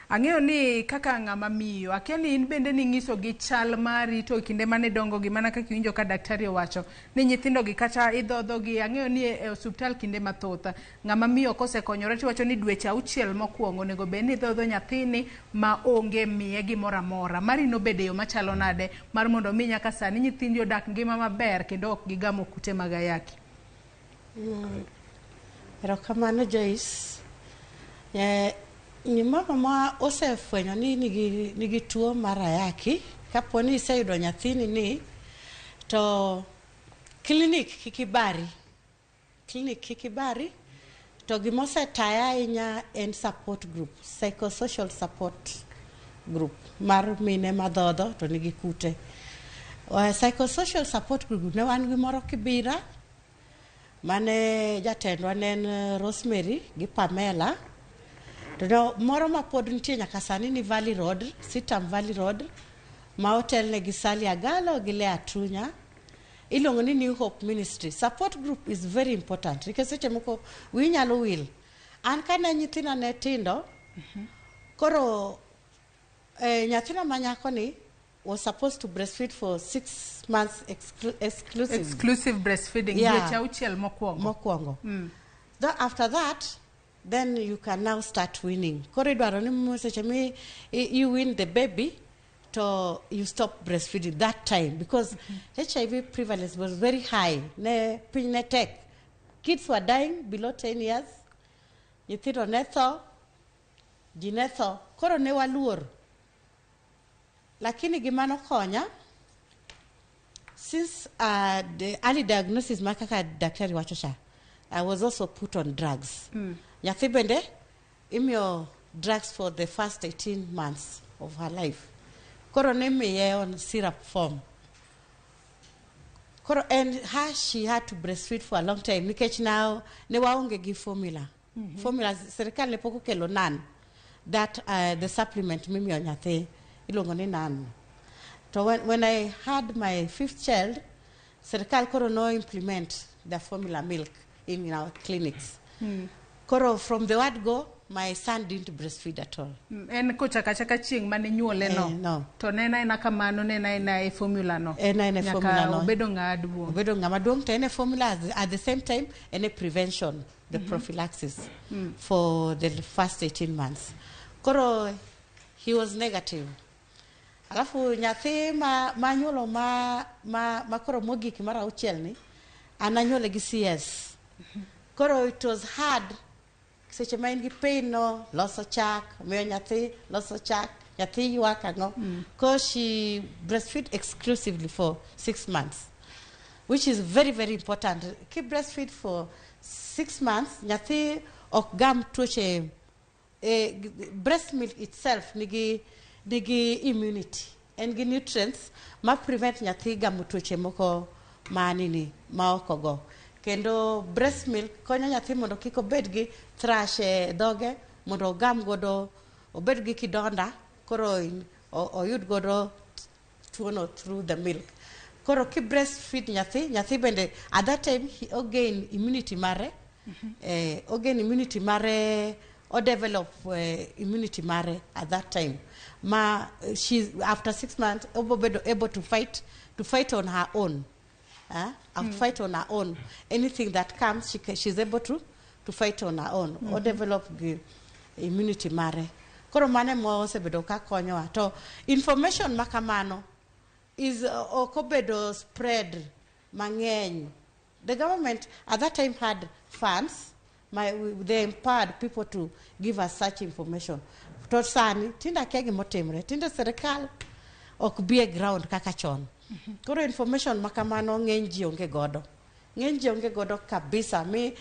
ang'eyo ni kaka ng'ama miyo, akia ni in bende ning'isogi chal mari to e kinde mane idongogi mana kaka iwinjo ka daktari owacho ni nyithindogi kata idhodhogi, ang'eyo ni e osuptal kinde mathoth ng'ama miyo kosekonyore tiwacho ni dweche auchiel mokwongo onego bed ni idhodho nyathini ma onge miye gimoro amora. Mari nobedo e yo machalo nade mar mondo mi nyaka sani nyithindi odak ngima maber kendo ok gigamo kute mag ayaki? Erokamano Joyce. Mama ma osefwenyo ni nigi tuo mar ayaki, kapo ni iseyudo nyathini ni, to klinik kik ibari. Klinik kik ibari, to gimosetaya ahinya en support group, psychosocial support group mar mine madhodho to nigi kute. Psychosocial support group ne wan gi moro Kibira, mane jatendwa ne en Rosemary gi Pamela. To no, moro ma pod nitie nyaka sani ni Valley Road, Sitam Valley Road, ma otelne gi Sally Agalo gi Lea Tunya. Iluongo ni New Hope Ministry. Support group is very important nikech seche moko wiyi nyalo wil. An kane nyithinda ne tindo, koro nyathina ma nyako ni was supposed to breastfeed for 6 months exclusively. Exclusive breastfeeding, dweche auchiel mokwongo. Mokwongo. After that, then you can now start weaning. Koro idwaro ni seche mi you wean the baby, to you stop breastfeeding that time because HIV prevalence was very high. Ne piny ne tek. Kids were dying below 10 years. Nyithindo ne tho, ji ne tho. Koro ne waluor. Lakini gima nokonya, since the early diagnosis ma kaka daktari wacho cha, I was also put on drugs. Nyathi bende imiyo drugs for the first 18 months of her life. Koro ne miye on syrup form. Koro and her she had to breastfeed for a long time nikech now ne waonge gi formula. Formula sirikal ne pok okelo nan that the supplement mimiyo nyathi iluongo ni nan. To when I had my 5th child, sirikal koro no implement the formula milk in our clinics. Koro from the word go, my son didn't breastfeed at all. En kochaka chaka chieng' mane nyuole no. No. To ne en aena kamano, ne en aena e formula no. En aena e formula no. Nyaka obedo ng'ama duong'. Obedo ng'ama duong' to en e formula at the same time en e prevention, the prophylaxis for the first 18 months. Koro he was negative. Alafu nyathi ma nyuolo ma koro mogik mar auchiel ni, an anyuole gi CS. Koro it was hard. Seche ma in gi pain no, loso chak, miyo nyathi, loso chak, nyathi ywak ang'o. Koro she breastfeed exclusively for 6 months, which is very, very important. Ki breastfeed for 6 months, nyathi ok gam tuoche. Breast milk itself nigi immunity en gi nutrients ma prevent nyathi gamo tuoche moko ma nini ma ok ogo. Kendo breast milk konyo nyathi mondo kik obed gi thrush e dhoge, mondo ogam godo, obed gi kidonda, koro oyud godo tuono through the milk. Koro ki breastfeed nyathi, nyathi bende at that time he gain immunity mare, ogain immunity mare, or develop immunity mare at that time. Ma she after 6 months able to fight on her own. Fight on her own. Anything that comes, she's able to fight on her own. Or develop the immunity mare. Koro mano ema osebedo ka konyowa. To information ma kamano is ok obedo spread mang'eny. The government at that time had funds, they empowered people to give us such information. To sani, tinde akia gimotimre, tinde sirikal ok bi e ground kaka chon. Koro information ma kamano ng'eny ji onge godo. Ng'eny ji onge godo kabisa. Mi,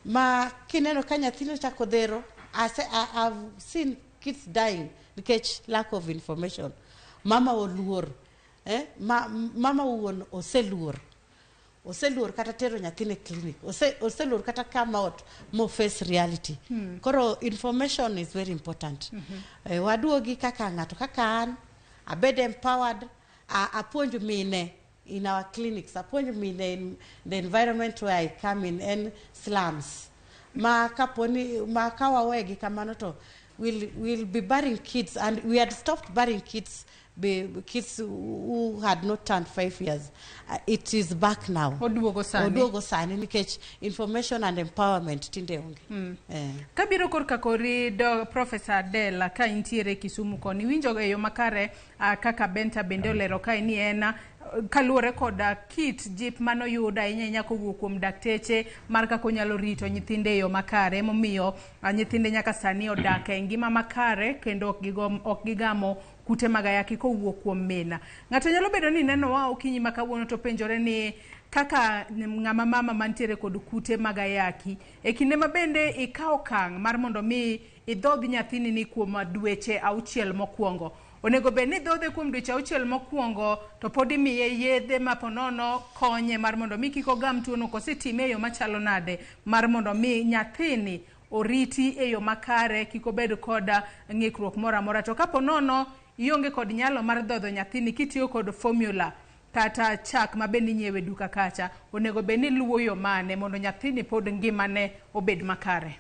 ma kineno ka nyathini ochako dhero, I've seen kids dying nikech lack of information. Mama oluor, eh? Mama wuon oseluor. Oseluor kata tero nyathine clinic. Oseluor kata come out mo face reality. Koro information is very important. Waduogi kaka ng'ato kaka an, abed empowered, apuonj mine in our clinics, apuonj mine in the environment where I come in, en slums. Ma kaponi, ma ka wawegi kamano to we'll be burying kids, and we had stopped burying kids, kids who had not turned 5 years. It is back now. Oduogo sani. Oduogo sani nikech information and empowerment tinde onge. Kabiro korka kori do Professor Adela ka intiere Kisumu koni winjo e yo makare kaka Benta bende olero kae ni en kaluwore koda kit jip manoyudo ahinya ahinya kowuok kuom dakteche mar kaka onyalo rito nyithinde e yo makare, emomiyo nyithinde nyaka sani odak e ngima makare kendo ok gigamo kute mag ayaki kowuok kuom mina. Ng'ato nyalo bedo ni nenowa okinyi ma kawuono to penjore ni kaka ng'ama mama mantiere kod kute mag ayaki e kinde ma bende ikawo okang' mar mondo mi idhodh nyathini ni kuom dweche 6 mokwongo. Onego bed ni dhodhe kuom dweche 6 mokwongo to pod imiye yedhe ma ponono konye mar mondo mi kik ogam tuono, kosetime e yo machalo nade mar mondo mi nyathini oriti e yo makare kik obed koda ng'ikruok moro amora. To kapo nono ionge kod nyalo mar dhodho nyathini kitiyo kod formula kata chak ma bende inyiewe duka kacha, onego bed ni luwo yo mane mondo nyathini pod ngimane obed makare?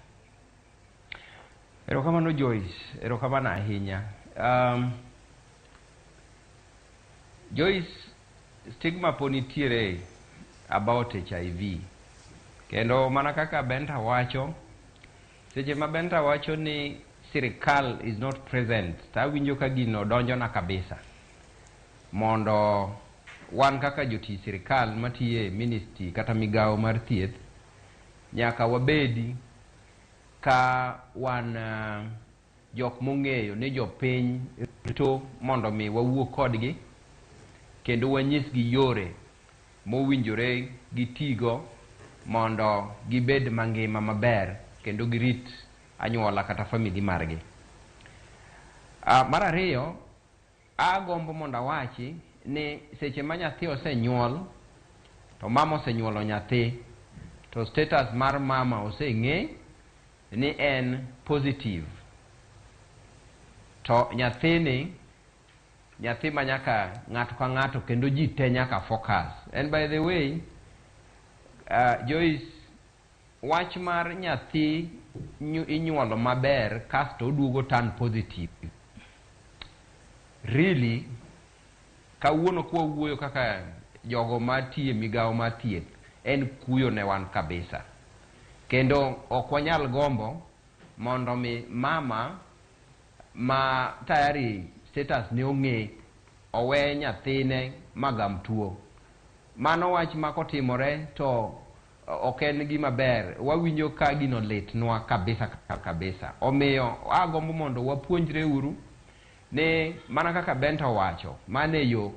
Erokamano Joyce, erokamano ahinya. Joyce, stigma pod nitiere about HIV. Kendo mana kaka Benta wacho, seche ma Benta wacho ni sirikal is not present, tawinjo ka gino donjona kabisa. Mondo wan kaka jotich sirikal matiyo e ministry kata migawo mar thieth, nyaka wabedi ka wan jok mong'eyo ni jopiny rito mondo mi wawuo kodgi kendo wanyisgi yore mowinjore gitigo mondo gibed mangima maber kendo girit anyuola kata famili margi. Mar ariyo, agombo mondo awachi ni seche ma nyathi osenyuol to mama osenyuolo nyathi to status mar mama oseng'e ni en positive, to nyathini nyathi ma nyaka ng'ato ka ng'ato kendo ji te nyaka focus. And by the way, Joyce, wach mar nyathi inyuolo maber kasto oduogo turn positive, really kawuono kwa wuoyo kaka jogo matiye migawo mar thieth en kuyo ne wan kabisa. Kendo ok wanyal gombo mondo mi mama ma tayari status ne ong'e owe nyathine magam tuo. Mano wach ma kotimore to ok en gima ber. Wawinjo ka gino litnwa kabisa kabisa. Omiyo agombo mondo wapuonjre uru ni mana kaka Benta owacho, mane yo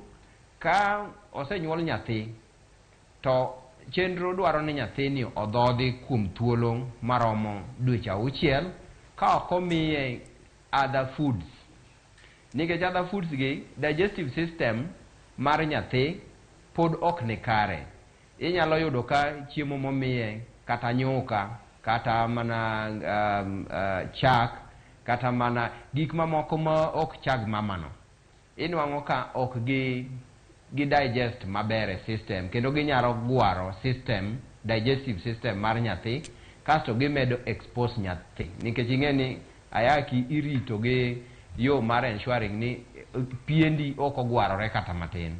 ka osenyuol nyathi to chenro dwaro ni nyathini odhodhi kuom thuolo maromo dweche 6 ka ok omiye other foods. Nikech other foods gi digestive system mar nyathi pod ok ni kare. Inyalo yudo ka chiemo momiye kata nyuka, kata mana chak, kata mana gik mamoko ma ok chag mamano, inwang'o ka ok gi digest maber e system, kendo ginyalo gwaro system, digestive system mar nyathi, kasto gimedo expose nyathi. Nikech ing'e ni ayaki irito gi yo mar ensuring ni piendi ok ogwarore kata matin.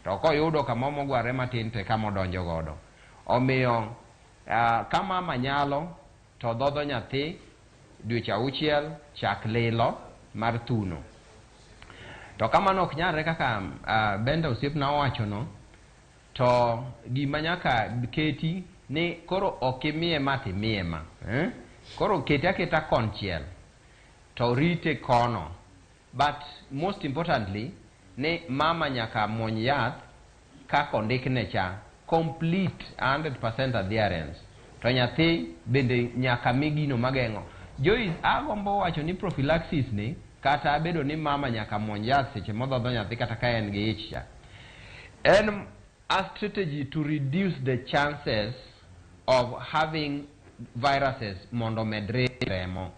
To koyudo kama mogwarore matin to e kama odonjo godo. Omiyo ka mama nyalo to dhodho nyathi dweche 6 chak lilo, mar thuno. To kamano ok nyalre kaka Benda osiepna owachono, to gima nyaka keti ni koro ok imiye ma to imiye ma. Koro kete aketa konchiel to rite kono. But most importantly, ni mama nyaka muony yath kaka ondikne cha, complete 100% adherence. To nyathi bende nyaka mi gino mageng'o. Joyce, agombo wacho ni prophylaxis ni, kata bedo ni mama nyaka muony yath seche modhodho nyathi kata ka en gi ich cha, en a strategy to reduce the chances of having viruses mondo omedre e remo.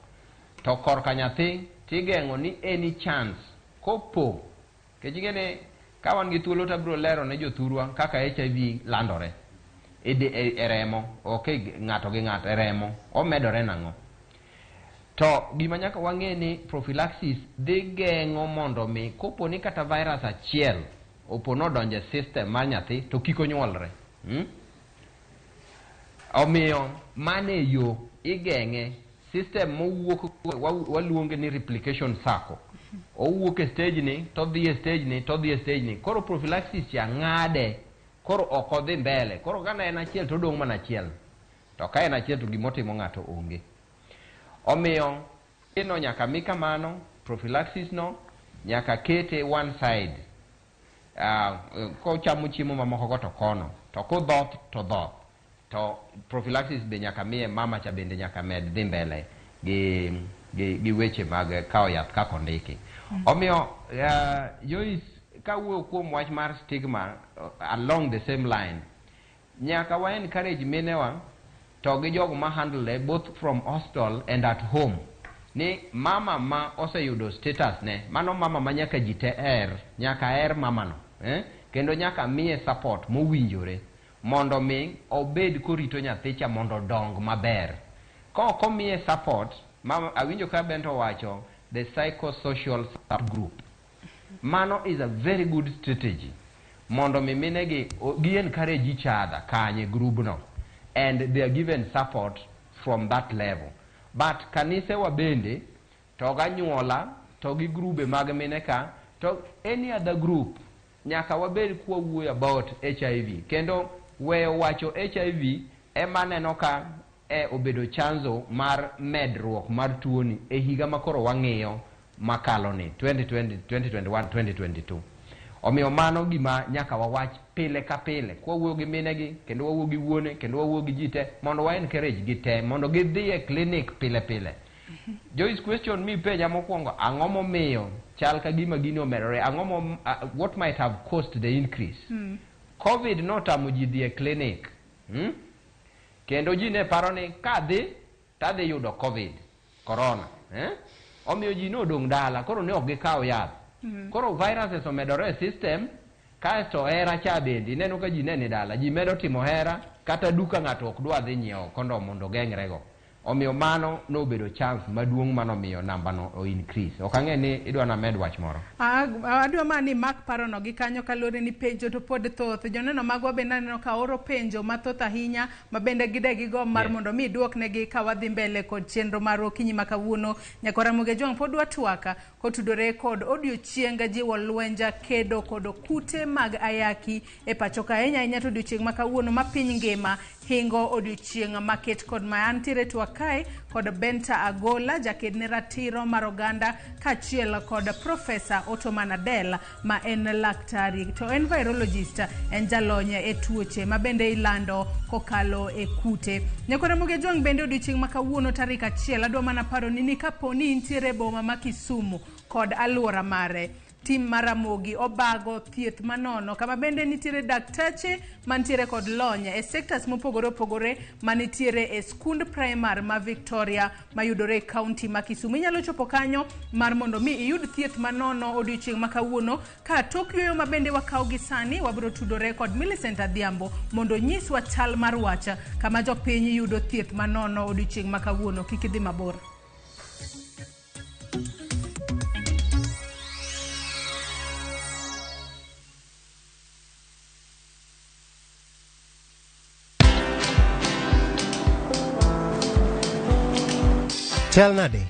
To korka nyathi tigeng'o ni any chance kopo, nikech ing'e ni ka wan gi thuolo to abiro lero ne jothurwa kaka HIV landore e remo, ok ng'ato gi ng'ato, e remo, omedore nang'o. To gima nyaka wang'e ni prophylaxis dhi geng'o mondo mi kopo ni kata virus achiel opo nodonjo e system mar nyathi to kik onyuolre. Omiyo mano e yo igeng'e system mowuok waluonge ni replication circle. Owuok e stage ni to dhi e stage ni to dhi e stage ni. Koro prophylaxis cha ng'ade, koro ok odhi mbele. Koro ka ne en achiel to odong' mana achiel. To ka en achiel to gimotimo ng'ato onge. Omiyo ino nyaka mi kamano, prophylaxis no nyaka kete one side. Kochamo chiemo mamoko go to kono, to kodhoth to dhoth. To prophylaxis be nyaka miye mama cha bende nyaka med dhi mbele gi weche mag kawo yath kaka ondiki. Omiyo Joyce, kawuoyo kuom wach mar stigma along the same line, nyaka wa encourage minewa to gi jogo ma handle both from hospital and at home ni mama ma oseyudo status ne, mano mama ma nyaka ji te her, nyaka her mama no, kendo nyaka miye support mowinjore mondo mi obed korito nyathi cha mondo odong maber. Ka ok omiye support, mama, awinjo ka Bento owacho the psychosocial support group. Mano is a very good strategy mondo mi minegi gi encourage each other kanye group no, and they are given support from that level. But kanisewa bende to ganyuola to gi grube mag mine ka to any other group nyaka wabed kwawuoyo about HIV, kendo weyo wacho HIV ema neno ka obedo chanzo mar medruok mar tuoni e higa ma koro wang'iyo makalo ni 2020, 2021, 2022. Omiyo mano gima nyaka wawach pile ka pile kwawuoyo gi minegi kendo wawuoyo gi wuone kendo wawuoyo gi ji te mondo wa encourage gi te mondo gidhi e clinic pile pile. Joyce, question mi penja mokwongo, ang'o momiyo chal ka gima gini omedore? Ang'o mo, what might have caused the increase? COVID notamo ji dhi e clinic. Kendo ji ne paro ni kadhi tadhi yudo COVID, corona. Omiyo ji nodong' dala, koro ne ok gikaw yath. Koro viruses omedore e system, kaeto hera cha bende, ineno ka ji ne ni dala, ji medo timo hera, kata duka ng'ato ok dwa dhi nyiewo kondom mondo ogeng'rego. Omiyo mano nobedo chance maduong' manomiyo namba no o increase. Ok ang'e ni idwa named wach moro. Adwa mana ni mak parono gi kanyo kaluwore ni penjo to pod thoth. Joneno magwa bende aneno ka oro penjo mathoth ahinya ma bende gide gigo mar mondo mi duoknegi ka wadhi mbele kod chenro mar okinyi ma kawuono. Nyakwa Ramogi Ojwang' pod watwaka kotudore kod odiochieng jiwo lwenja kedo kod kute mag ayaki e pacho ka, ahinya ahinya to odiochieng' ma kawuono ma piny ngima hingo odiochieng' maket kod ma antiere twak kae kod Benta Agola, jaked ne ratiro mar oganda, kaachiel kod Profesa Ottoman Adel ma en laktari to en virologist, en jalony e tuoche ma bende ilando kokalo e kute. Nyakwa Ramogi Ojwang' bende odiochieng' ma kawuono tarik 1 adwa mana paro ni kapo ni intiere e boma ma Kisumu kod alwora mare, tim mar Ramogi obago thieth manono kama bende nitiere daktache mantiere kod lony e sectors mopogore opogore manitiere e skund primar ma Victoria mayudore e kaunti ma Kisumu. Inyalo chopo kanyo mar mondo mi iyud thieth manono odiochieng' ma kawuono. Ka tok yueyo ma bende wakawo gi sani, wabiro tudore kod Millicent Adhiambo mondo onyiswa chal mar wach kama jopiny yudo thieth manono odiochieng' ma kawuono. Kik idhi mabor. Chal nade?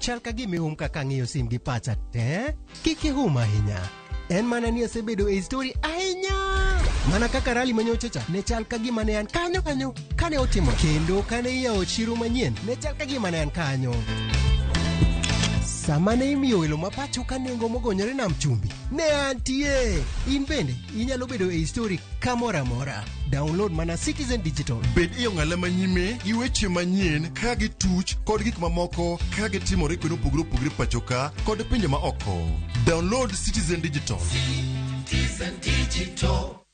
Chal ka gima ihum kaka ang'iyo sim gi pacha te. Kik ihum ahinya. En mana ni asebedo e story ahinya. Mana kaka rally manyocha cha ne chal ka gima ne an kanyo kanyo kane otimo. Kendo kane iyawo chiro manyien ne chal ka gima ne an kanyo. Sama ne imiyo welo ma pacho ka nengo mogonyore nam chumbi, ne antie. In bende inyalo bedo e story kamoro amora. Download mana Citizen Digital. Bed e ong'ala manyime gi weche manyien ka gituch kod gik mamoko ka gitimore kuonde mopogore opogore pacho ka kod pinje ma oko. Download Citizen Digital. Citizen Digital.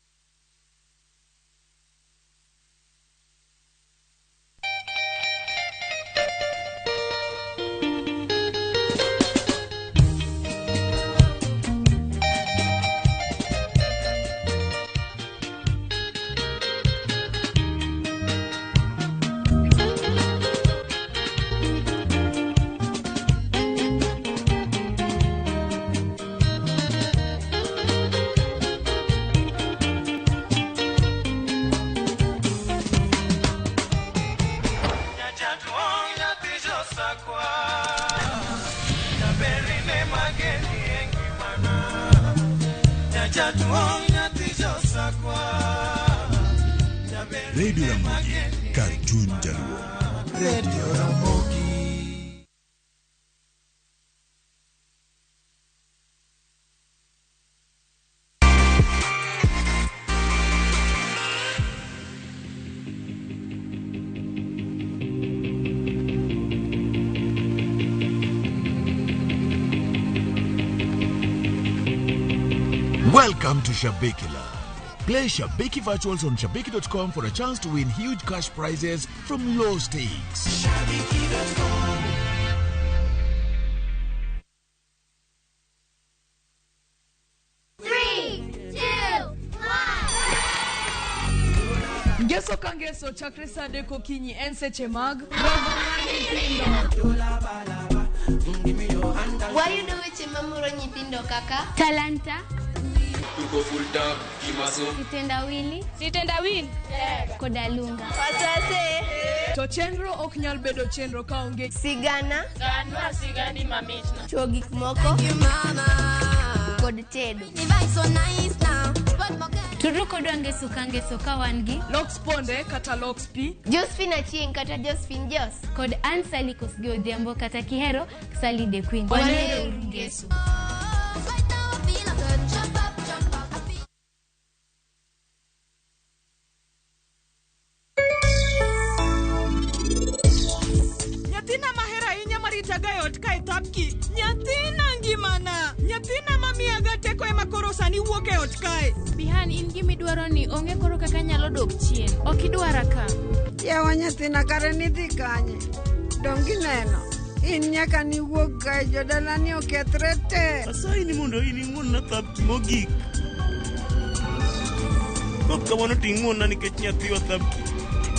Radio Ramogi, kar chuny jaluo. Radio Ramogi. Welcome to Shabiki Land. Play Shabiki Virtuals on Shabiki.com for a chance to win huge cash prizes from low stakes. Three, two, Ngeso ka ngeso chakre saa adek okinyi en seche mag romo mar nyithindo. Wayudo weche mamoro nyithindo kaka talanta, Tuko full tap, kimaso. kitendawili, sitendawili koda lunga. To chenro ok nyal bedo chenro kaonge sigana, Ganwa sigani mamitna. chuo gik moko kod tedo. Tudru kodwa ngeso ka ngeso ka wan gi Lox Ponde kata Lox P, Josephine Achieng' kata Josephine Jos kod Ann Sally Kosgei Odhiambo kata Kihero Sally the Queen. Wanero ngeso. Nyathina mahero ahinya maritaga e ot kae thapki. Nyathina ngimana. Nyathina mamiyaga teko ema koro sani wuok e ot kae. Bihan in gimidwaro ni onge koro kaka nyalo dok chien. Ok idwara ka. Yawa nyathina kare nidhi kanye? Dong ineno? In nyaka niwuog kae jodalani okethre te. Asayi ni mondo in ing'won-na thapki mogik. Kok kamano to ing'won-na nikech nyathiwa thapki.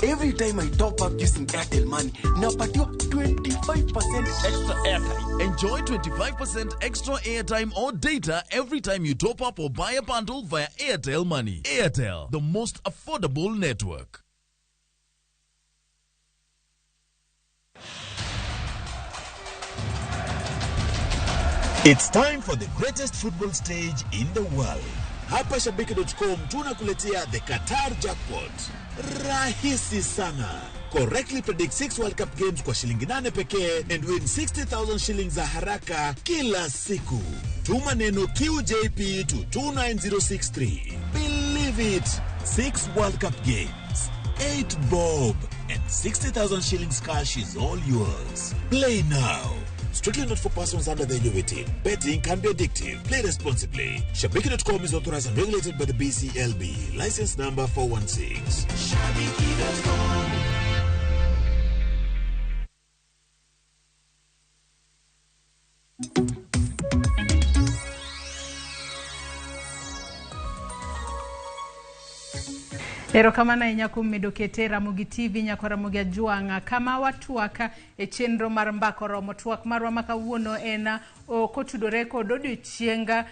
Every time I top up using Airtel Money, napatiwa 25% extra airtime. Enjoy 25% extra airtime or data every time you top up or buy a bundle via Airtel Money. Airtel, the most affordable network. It's time for the greatest football stage in the world. Hapa Shabiki.com tunakuletea the Qatar Jackpot. Rahisi sana. Correctly predict 6 World Cup games kwa shilingi 8 pekee and win 60,000 shillings za haraka kila siku. Tuma neno QJP to 29063. Believe it. 6 World Cup games, 8 bob and 60,000 shillings cash is all yours. Play now. Strictly not for persons under the age of 18. Betting can be addictive. Play responsibly. Shabiki.com is authorized and regulated by the BCLB. License number 416. Erokamano ahinya kuom medo kete Ramogi TV nyako Ramogi Ajwang'a kama watwak e chenro mar mbaka oromo. Twak marwa ma kawuono en kotudore kod odiochieng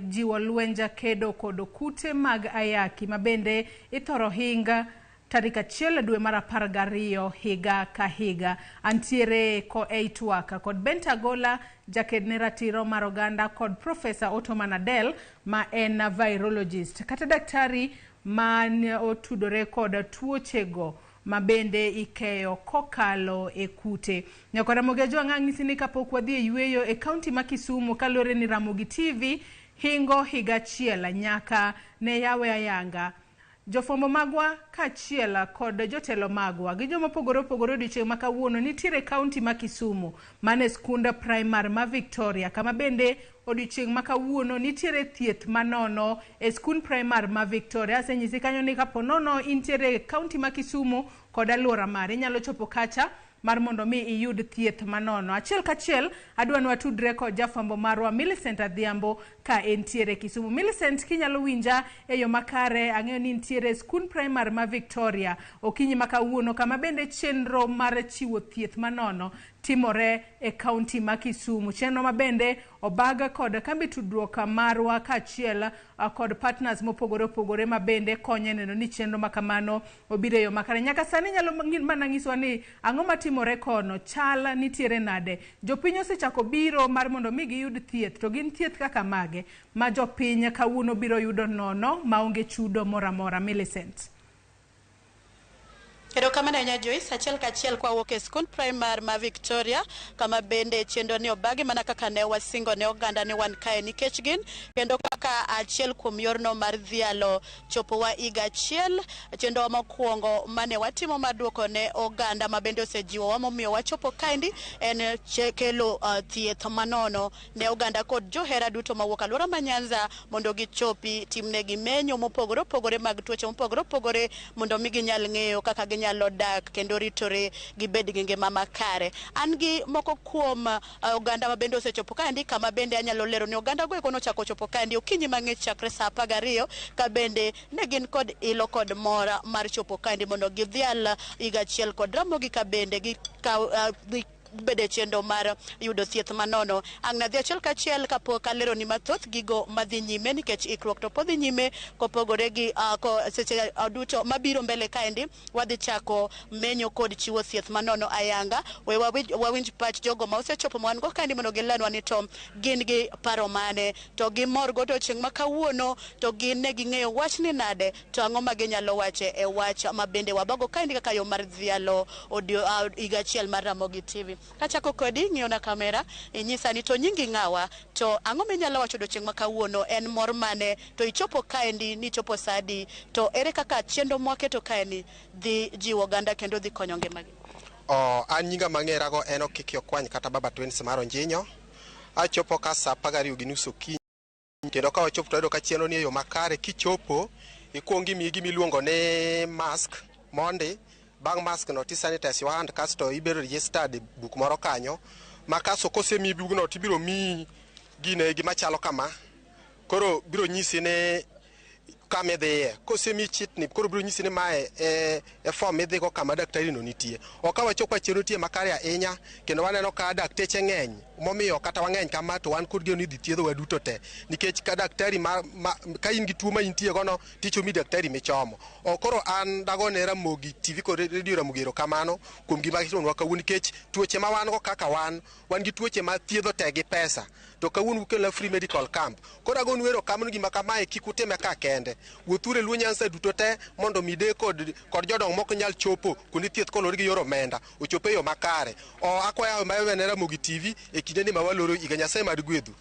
jiwo lwenja kedo kod kute mag ayaki ma bende ithoro hinga tarik 1 dwe mar 12 higa ka higa. Antiere ko ei twak kod Benta Agola, jaked ne ratiro mar oganda, kod Profesa Ottoman Adel ma en virologist kata daktari man otudore kod tuochego ma bende ikeyo kokalo e kute. Nyaka Ramogi Ajwang' ang'isi ni kapok wadhi e yweyo e kaunti ma Kisumu kaluwore ni Ramogi TV hingo higa achiel nyaka ne yawe ayanga. Jofwambo magwa kaachiel kod jotelo magwa gi joma opogore opogore odiochieng' ma kawuono nitiere kaunti ma Kisumu mane skund primar ma Victoria, kama bende odiochieng' ma kawuono nitiere thieth manono e skund primar ma Victoria. Asenyisi kanyo ni kapo nono intiere kaunti ma Kisumu kod aluora mare, inyalo chopo kacha mar mondo mi iyud thieth manono. Achiel kachiel adwa ni watudre kod jafwambo marwa Millicent Adhiambo ka entiere Kisumu. Millicent, kinyalo winja e yo makare, ang'eyo ni nitiere skund primar ma Victoria okinyi ma kawuono, kama bende chenro mar chiwo thieth manono timore e kaunti ma Kisumu. Chenro ma bende obag kod kambi tudruok marwa kaachiel kod partners mopogore opogore ma bende konyo e neno ni chenro ma kamano obiro e yo makare. Nyaka sani nyalo mana nyiswa ni ang'o matimore kono, chal nitiere nade, jopiny osechako biro mar mondo mi giyud thieth, to gin thieth kaka mage ma jopiny kawuono biro yudo nono maonge chudo moro amora. Millicent. Erokamano ahinya Joyce, achiel kachiel kwawuok e skund primar ma Victoria, kama bende chenro ni obagi mana kaka ne wasingo ne oganda ni wan kae nikech gin, kendo kaka achiel kuom yorno mar dhialo chopowa higa achiel. Chenro mokwongo mane watimo mar duoko ne oganda ma bende osejiwowa momiyo wachopo kaendi en kelo thieth manono ne oganda kod johera duto mawuok alwora ma Nyanza mondo gichopi timnegi menyo mopogore opogore mag tuoche mopogore opogore mondo mi ginyal ng'eyo kaka ginyalo dak kendo ritore gibed gi ngima makare. An gi moko kuom oganda ma bende osechopo kaendi, kama bende anyalo lero ni oganda go eko nochako chopo kaendi okinyi mang'ich chakre saa 12, ka bende ne gin kod ilo kod mor mar chopo kaendi mondo gidhial higa achiel kod Ramogi, ka bende gikaw bede chenro mar yudo thieth manono. Ang' nadhi achiel kachiel kapok alero ni mathoth gigo madhi nyime, nikech ikruok to pod dhi nyime kopogore gi seche duto mabiro mbele kaendi wadhi chako menyo kod chiwo thieth manono ayanga. We wawinj pach jogo ma osechopo ma wan go kaendi mondo gilenwa ni to gin gi paro mane, to gimor godo chieng' ma kawuono, to gin ne ging'eyo wachni nade, to ang'o ma ginyalo wache e wach ma bende wabago kaendi kaka yo mar dhialo higa achiel mar Ramogi TV. Kachako kodi, ng'iyo na kamera, inyisa ni to nyingi ng'awa, to ang'o minyalo wacho odiochieng' ma kawuono, en mor mane, to ichopo kaendi ni ichopo sa adi, to ere kaka chenro mwaketo kaendi dhi jiwo oganda kendo dhi konyo ngimagi? An nyinga mang'erago en Okiki Okwany kata Baba Twins mar Onjinyo. Achopo ka saa 12:30 okinyi, kendo ka wachopo to wayudo ka chenro ni e yo makare. Kichopo ikuongo imiyi gimiluongo ni mask mondi. Bang' mask no ti sanitize your hand, kasto ibedo registered e buk moro kanyo ma kasto kosemiyi bugno tibiro miyi gine gima chalo kama, koro biro nyisi ni kama idhiye. Kosemiyi chitni koro biro nyisi ni mae e form midhigo kama daktari no nitie. Ok ka wachopo ka chenro nitie makare ahinya, kendo waneno ka dakteche ng'eny momiyo kata wang'eny kama to wan kod geno ni idhi thiedhowa duto te, nikech ka daktari ka in gi tuo ma intie gono tichomi daktari michomo. O koro an dagone Ramogi TV kod Radio Ramogi erokamano kuom gima gitimonwa kawuono, nikech tuoche ma wan go kaka wan gi tuoche ma thiedho tek gi pesa, to kawuono ukelona free medical camp. Koro agonu erokamano gima kamae kik utime ka kende, wuothuru e Luo Nyanza duto te mondo mide kod jodongo mok nyal chopo kuonde thieth koluwore gi yor omenda ochop e yo makare. Akwayo mawene Ramogi TV e kindeni ma waloro higa. Nyasaye mad gwedhu.